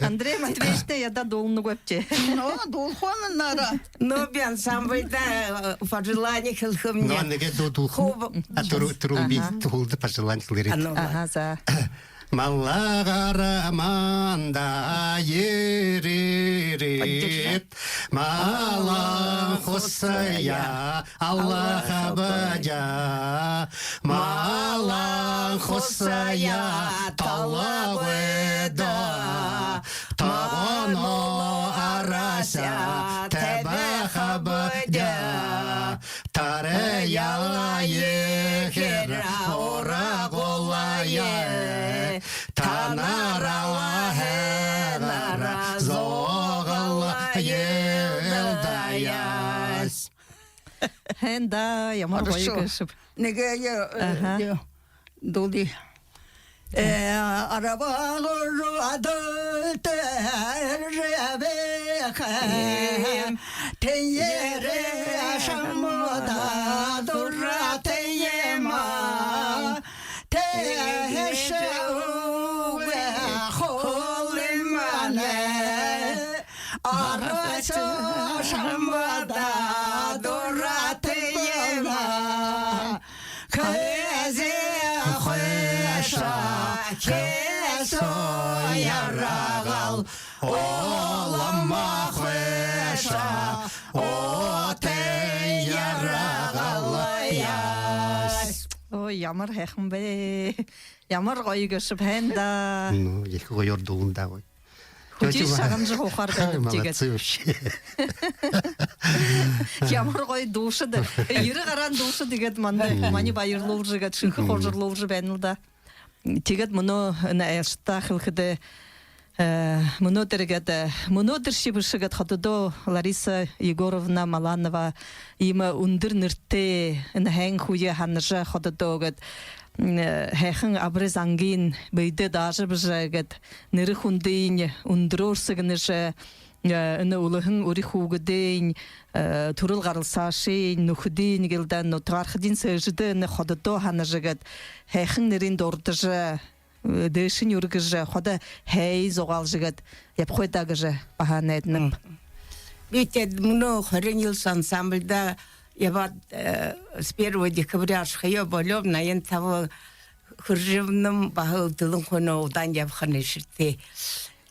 Андрей Матвеевичнай ядаа дуулнагүй бшуу. Но, дуулхань нара. Но, би ансамбльда, э, пожелание хэлэхэмни. Но, нэгэ дуу дуулхань. Хуб. А, түрүү, түрүү би Ага. туулда пожелание хэлэхэ. А, ну, Ага, за. Маллагар манда ерээд, Поддержи. Малан хусаяа алахабди даа, малан хусаяа тоологоо даа, тогооно араашаа табихабди даа, тараяа ехээр урагуулая, танаараа һайнаар зугаалая даа. Һайн даа, ямар гоё Хорошо. гээшэб. Нэгэ, э, Аха. э, дуули. Э, арбаалур адалтай эржэбэхэ. Эм. Тэньеэрээ шамда дуратай юм аа. Тэһээшье үгы хулиманай. Арашье шамда дуратай юм аа. Хэзээ хойшо хэсүү ярагал, улам хойшо ута ярагал яаш. Ой, ямар һайхан бэ. Ямар гоё гээшэб, һайн даа. Ну, ехэ гоёор дуулан даа, гоё. Хүдөө шагнажа һуухаар байна, тиигээд. Молодцы вообще. Ямар гоё дуушад. Ерэ гаран дуушад иигээд манда, Мгм. манай баярлуулжа иигээд, шэнхэ Мгм. хожарлуулжа байна л даа. Тиигээд мүнөө энэ айлшадта хэлэхэдээ, э, мүнөөдэр иигээд, э, мүнөөдэршье бэшэ гээд, хододоо Лариса Егоровна Маланова иимэ үндэр нэрэтэй, энэ һайн хүниие һанажа, хододоо иигээд, м, э, һайхан абари зангынь бэедээ даажа абажа иигээд, нэрэ хүндынь үндэрөөр сэгнэжэ, э, энэ үлэһэн үри хүүгэдынь, э, түрэл гаралсаашынь, нүхэдынь гэлдээ, нютагаархидынь сээжэдээ энэ хододоо һанажа иигээд, һайхан нэрынь дурдажа, э, дээшэнь үргэжэ, ходо һайниие зугаалжа иигээд ябахыт даа гэжэ баһа найданаб. Мгм. Би тээд мүнөө хорин юһэн ансамбльда ябаад, э, с первого декабря ошохоёо болёоб, наян таба хүрэжэ ябанам, баһал тэлэн хойноо удаань ябаха нэшэртэй.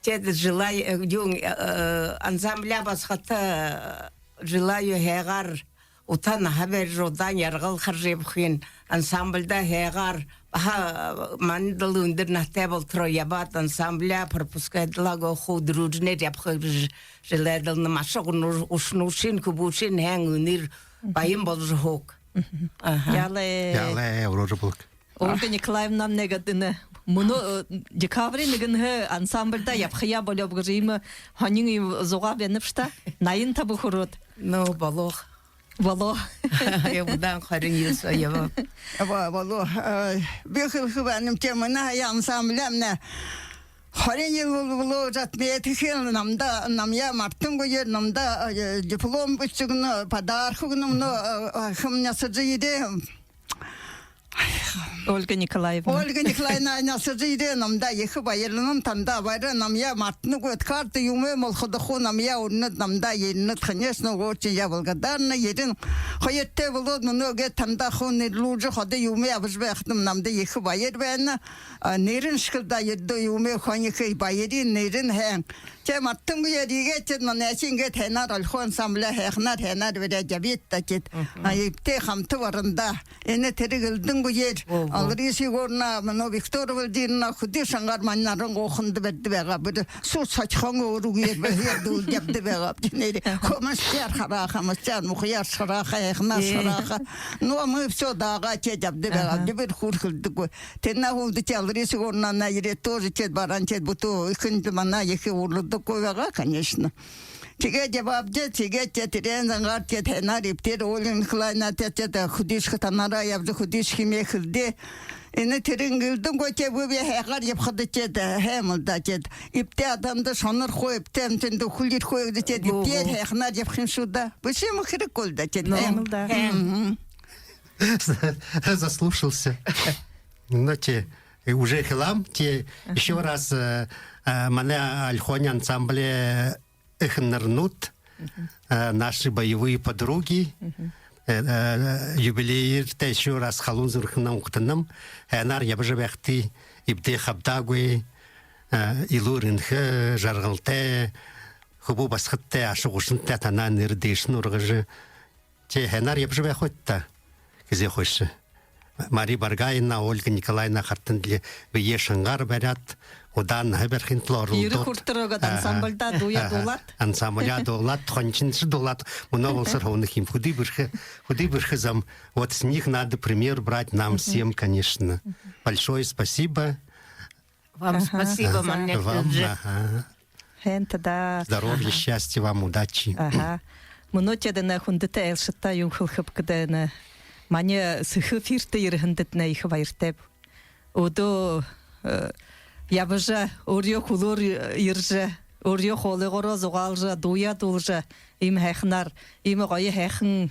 Тээд желаю, э, юун, э, ансамбля басагата, э, желаю һайгаар ута наһа барижа, удаань, яргал хаража ябахыень, ансамбльда һайгаар, баһа, э, манайдал үндэр наһатай болотороо ябаад, ансамбля пропускайдалаа гү, хуу дружнаар ябаха гэжэ желайдалнам. Аша гү, гушануушын, хүбүүшын һайн үнэр баян боложо һууг. Мгм. Аха. Яалай. Яалай, урожа болог. Ольга Николаевнамнай гээд энэ мүнөө, э, декабриин нэгэнһээ ансамбльда ябахаяа болёоб гэжэ иимэ һонин иимэ зугаа байна бшуу даа. Наян таба хүрөөд. Ну, болоо. Болоо. Э, удаан хорин юһэн ябаа. Ба-, болоо. Э, би хэлэхэ байнам, тиимэ, энэ ансамблямнай хорин жэл бол-, болоо, зад мэтэ хэл намда, намайе мартангүйгөөр намда, э, диплом бэшэжэ үгэнэ, подарок үгэнэ, но, э, э, хэмнай асаржа ерээ. Ольга Николаевна. Ольга Николаевна, асаржа ерээ, намда ехэ баярланам, танда баяр, намайе мартанагүйт, карта юумэ мол ходохо, намайе уринад, намда ерэнэт, конечно, очень я благодарна, ерэн. Хоёртой болоод, мүнөө гээд танда хуу нэрлүүлжэ, ходо юумэ абажа байхадам, намда ехэ баяр байна. А, нэрэнь шэхэл даа, ердөө юумэ хонихы баярынь, нэрэнь һайн. Тээ мартангүйгөөр иигээд, тээд манай шэнги гээд һайнаар Ольхо ансамбля һайханаар, һайнаар бариад ябыт даа, тээд. Мгм. А, эбтэй хамта баран даа. Энэ тэрэ элдэнгүйгөөр. Ого. Лариса Егоровна, мүнөө Виктория Владимировна, хэды шангаар манай Наран-Гууханда бариад байгаа. Бүри суу сахихан өөрөөр бариад дуулаад ябадаг байгаа. Тэнээрээ хомсоор харааха, хомсоор мухаяар харааха, һайханаар харааха. Ну, а мы всё даагаа, тээд ябадаг байгаа. Ага. Дэ бүри хөөрэлдэдэггүй. Тэрэнэй һүүлдэ тээд Лариса Егоровна ерээд, тоже тээд баран, тээд бүтүү эхиндэ манай ехэ урилдаггүй байгаа, конечно. Тиигээд ябаабди, тиигээд тээд тэрээн зангаар тээд һайнаар эбтэйгээр Ольга Николаевна тээд, тээд хэдышье танаараа ябажа, хэдышье хэмээ хэлэдээ. Энэ тэрэнь элдэнгүйгөөр би һайгаар ябахада тээд һайн юм даа, тээд эбтэй аданда шонор хуу, эбтэй амитанда хүлеэр хуу гэдэг, тээд эбтэйгээр һайханаар ябаха юм шуу даа. Бэшэ юумэ хэрэггүй л даа, тээд һайн юм даа. Мгм. Заслушался. Ну, тии, э, уже хэлээм, тии, ещё раз, э, э, манай «Ольхоной» ансамбль, э, «Эхэнэрнүүд», э, «Наши боевые подруги», э, э, юбилейтэй ещё раз халуун зүрхэнһөө угтанам. Һайнаар ябажа байгты, эбдээ хабдаагүй, э, элүүр энхэ, жаргалтай, хүбүү басагадтай, аша гушантай танай нэрэ дээшэнь ургажа, тии, һайнаар ябажа байхыт даа, хэзээ хойшо. Мария Баргаевна, Ольга Николаевна хартан дали бэеэ шангаар бариад, удаан наһа барихын тула оролдоод. Ерэ хүрэтэр гээд, ансамбльда дуугаа дуулаад. Ансамбльда дуулаад, хоншоншье дуулаад, мүнөө болсоор һууна юм. Хэды бэрхэ, хэды бэрхэ зам. Вот с них надо пример брать нам всем, конечно. Большое спасибо. Вам спасибо, манай. Вам, ага. Һайн даа. Здоровья, счастья вам, удачи. Аха. Мүнөө тиигээд энэ хүндэтэ айлшадта юун хэлэхэб гэхэдэ, энэ манай сэхэ эфиртэ ерэһэндэтнай ехэ баяртайб. Үдөө, э, ябажа, өөрынгөө хүлөөр ерэжэ, өөрынгөө хоолойгоороо зугаалжа, дуугаа дуулажа, иимэ һайханаар, иимэ гоё һайхан,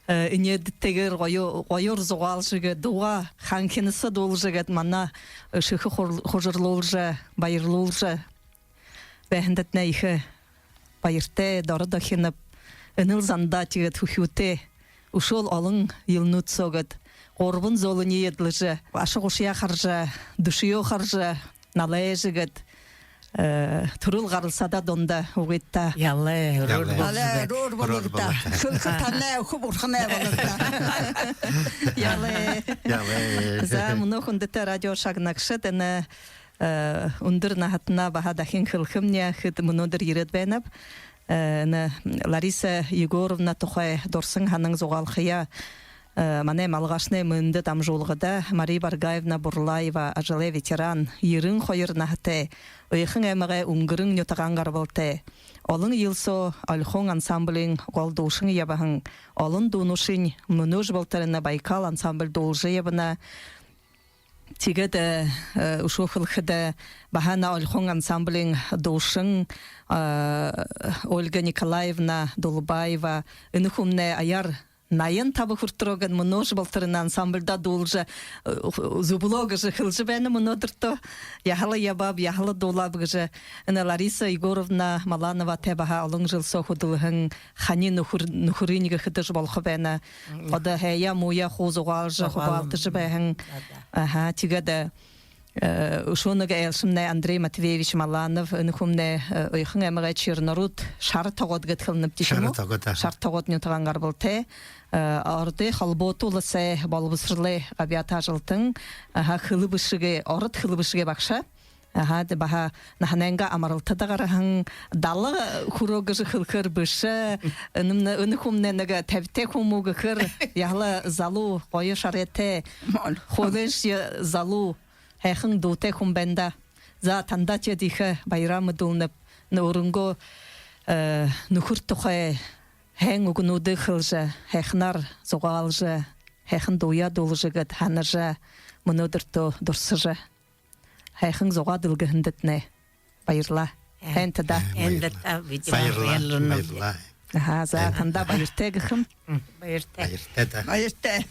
э, энеэдэтэйгээр гоё, гоёор зугаалжа гээд, дуугаа ханхинаса дуулажа гээд, манай, э, сэхэ хур-, хужарлуулжа, баярлуулжа байһандатнай ехэ баяртай, доро дохиноб. Энэл зандаа тиигээд хүхюутэй, үшөөл олон жэлнүүд соо гээд, гурбан золыень эдлэжэ, аша гушаяа хаража, дүшэеэ хаража, налайжа гээд, э, түрэл гаралсаадаа дунда угыт даа. Ялай, рор. Ялай, рор болоо даа. Рор болоо даа. Хэлэхэ танай хүб урханай болоо даа. Ялай. Ялай. За, мүнөө, хүндэтэ радио шагнагшад, энэ, э, үндэр наһатнай баһа дахин хэлэхэмни, хэд мүнөөдэр ерээд байнаб. Э, энэ Лариса Егоровна тухай дурсан һанан зугаалхаяа, э, манай малгайшанай мэндэ дамжуулгада Мария Баргаевна Бурлаева, ажалай ветеран, ерэн хоёр наһатай, Ойхын аймагай Үнгэрэн нютагһаа гарбалтай. Олон жэл соо «Ольхон» ансамблиин гол дуушан ябаһан, олон дуунуудынь мүнөөшье болотор энэ «Байкал» ансамбль дуулажа ябана. Тиигээд, э, э, үшөө хэлэхэдэ, баһа энэ «Ольхон» ансамблиин дуушан, э, Ольга Николаевна Дулбаева, энэ хүмнай аяар наян таба хүрэтэрөө гээд, мүнөөшье болотор энэ ансамбльда дуулажа, э, зүблөө гэжэ хэлэжэ байна мүнөөдэртөө. Яһала ябааб, яһала дуулааб гэжэ. Энэ Лариса Егоровна Малановатай баһа олон жэл соо хүдэлһэн, хани нүхэр, нүхэрынь гэхэдэшье болохо байна. Мгм. Ходо һайяа мууяа хуу зугаалжа, зугаалжа, хубаалдажа байһан. Да, да. Аха, тиигээд, э, үшөө нэгэ айлшамнай Андрей Матвеевич Маланов, энэ хүмнай, э, Ойхын аймагай Черноруд, Шара Тогоод гээд хэлэнэбди, тиимэ гү? Шара Тогоод, аха. Шара Тогоод нютагһаа гарбалтай. Э, Ородой Холбоото Уласай болбосоролой габьяата ажалтан, аха, хэлэ бэшэгэй, ород хэлэ бэшэгэй багша. Аха, тиигээд баһа наһанайнгаа амаралтада гараһан, дала хүрөө гэжэ хэлэхээр бэшэ. Энэмнай, энэ хүмнай нэгэ табитай хүн мүү гэхээр, яһала залуу, гоё шарайтай, хуулайшье залуу, һайхан дуутай хүн байна даа. За, танда тиигээд ехэ баяраа мэдүүлнэб. Энэ өөрынгөө, э, нүхэр тухай һайн үгэнүүдые хэлэжэ, һайханаар зугаалжа, һайхан дуугаа дуулажа гээд, һанажа, мүнөөдэртөө дурсажа, һайхан зугаа дэлгэһэндэтнай баярлаа. Э, һайн даа. Һайн даа, бидэ баярлаа, баярлаа. Аха, за, танда баяртай гэхэм. М, баяртай. Баяртай даа. Баяртай.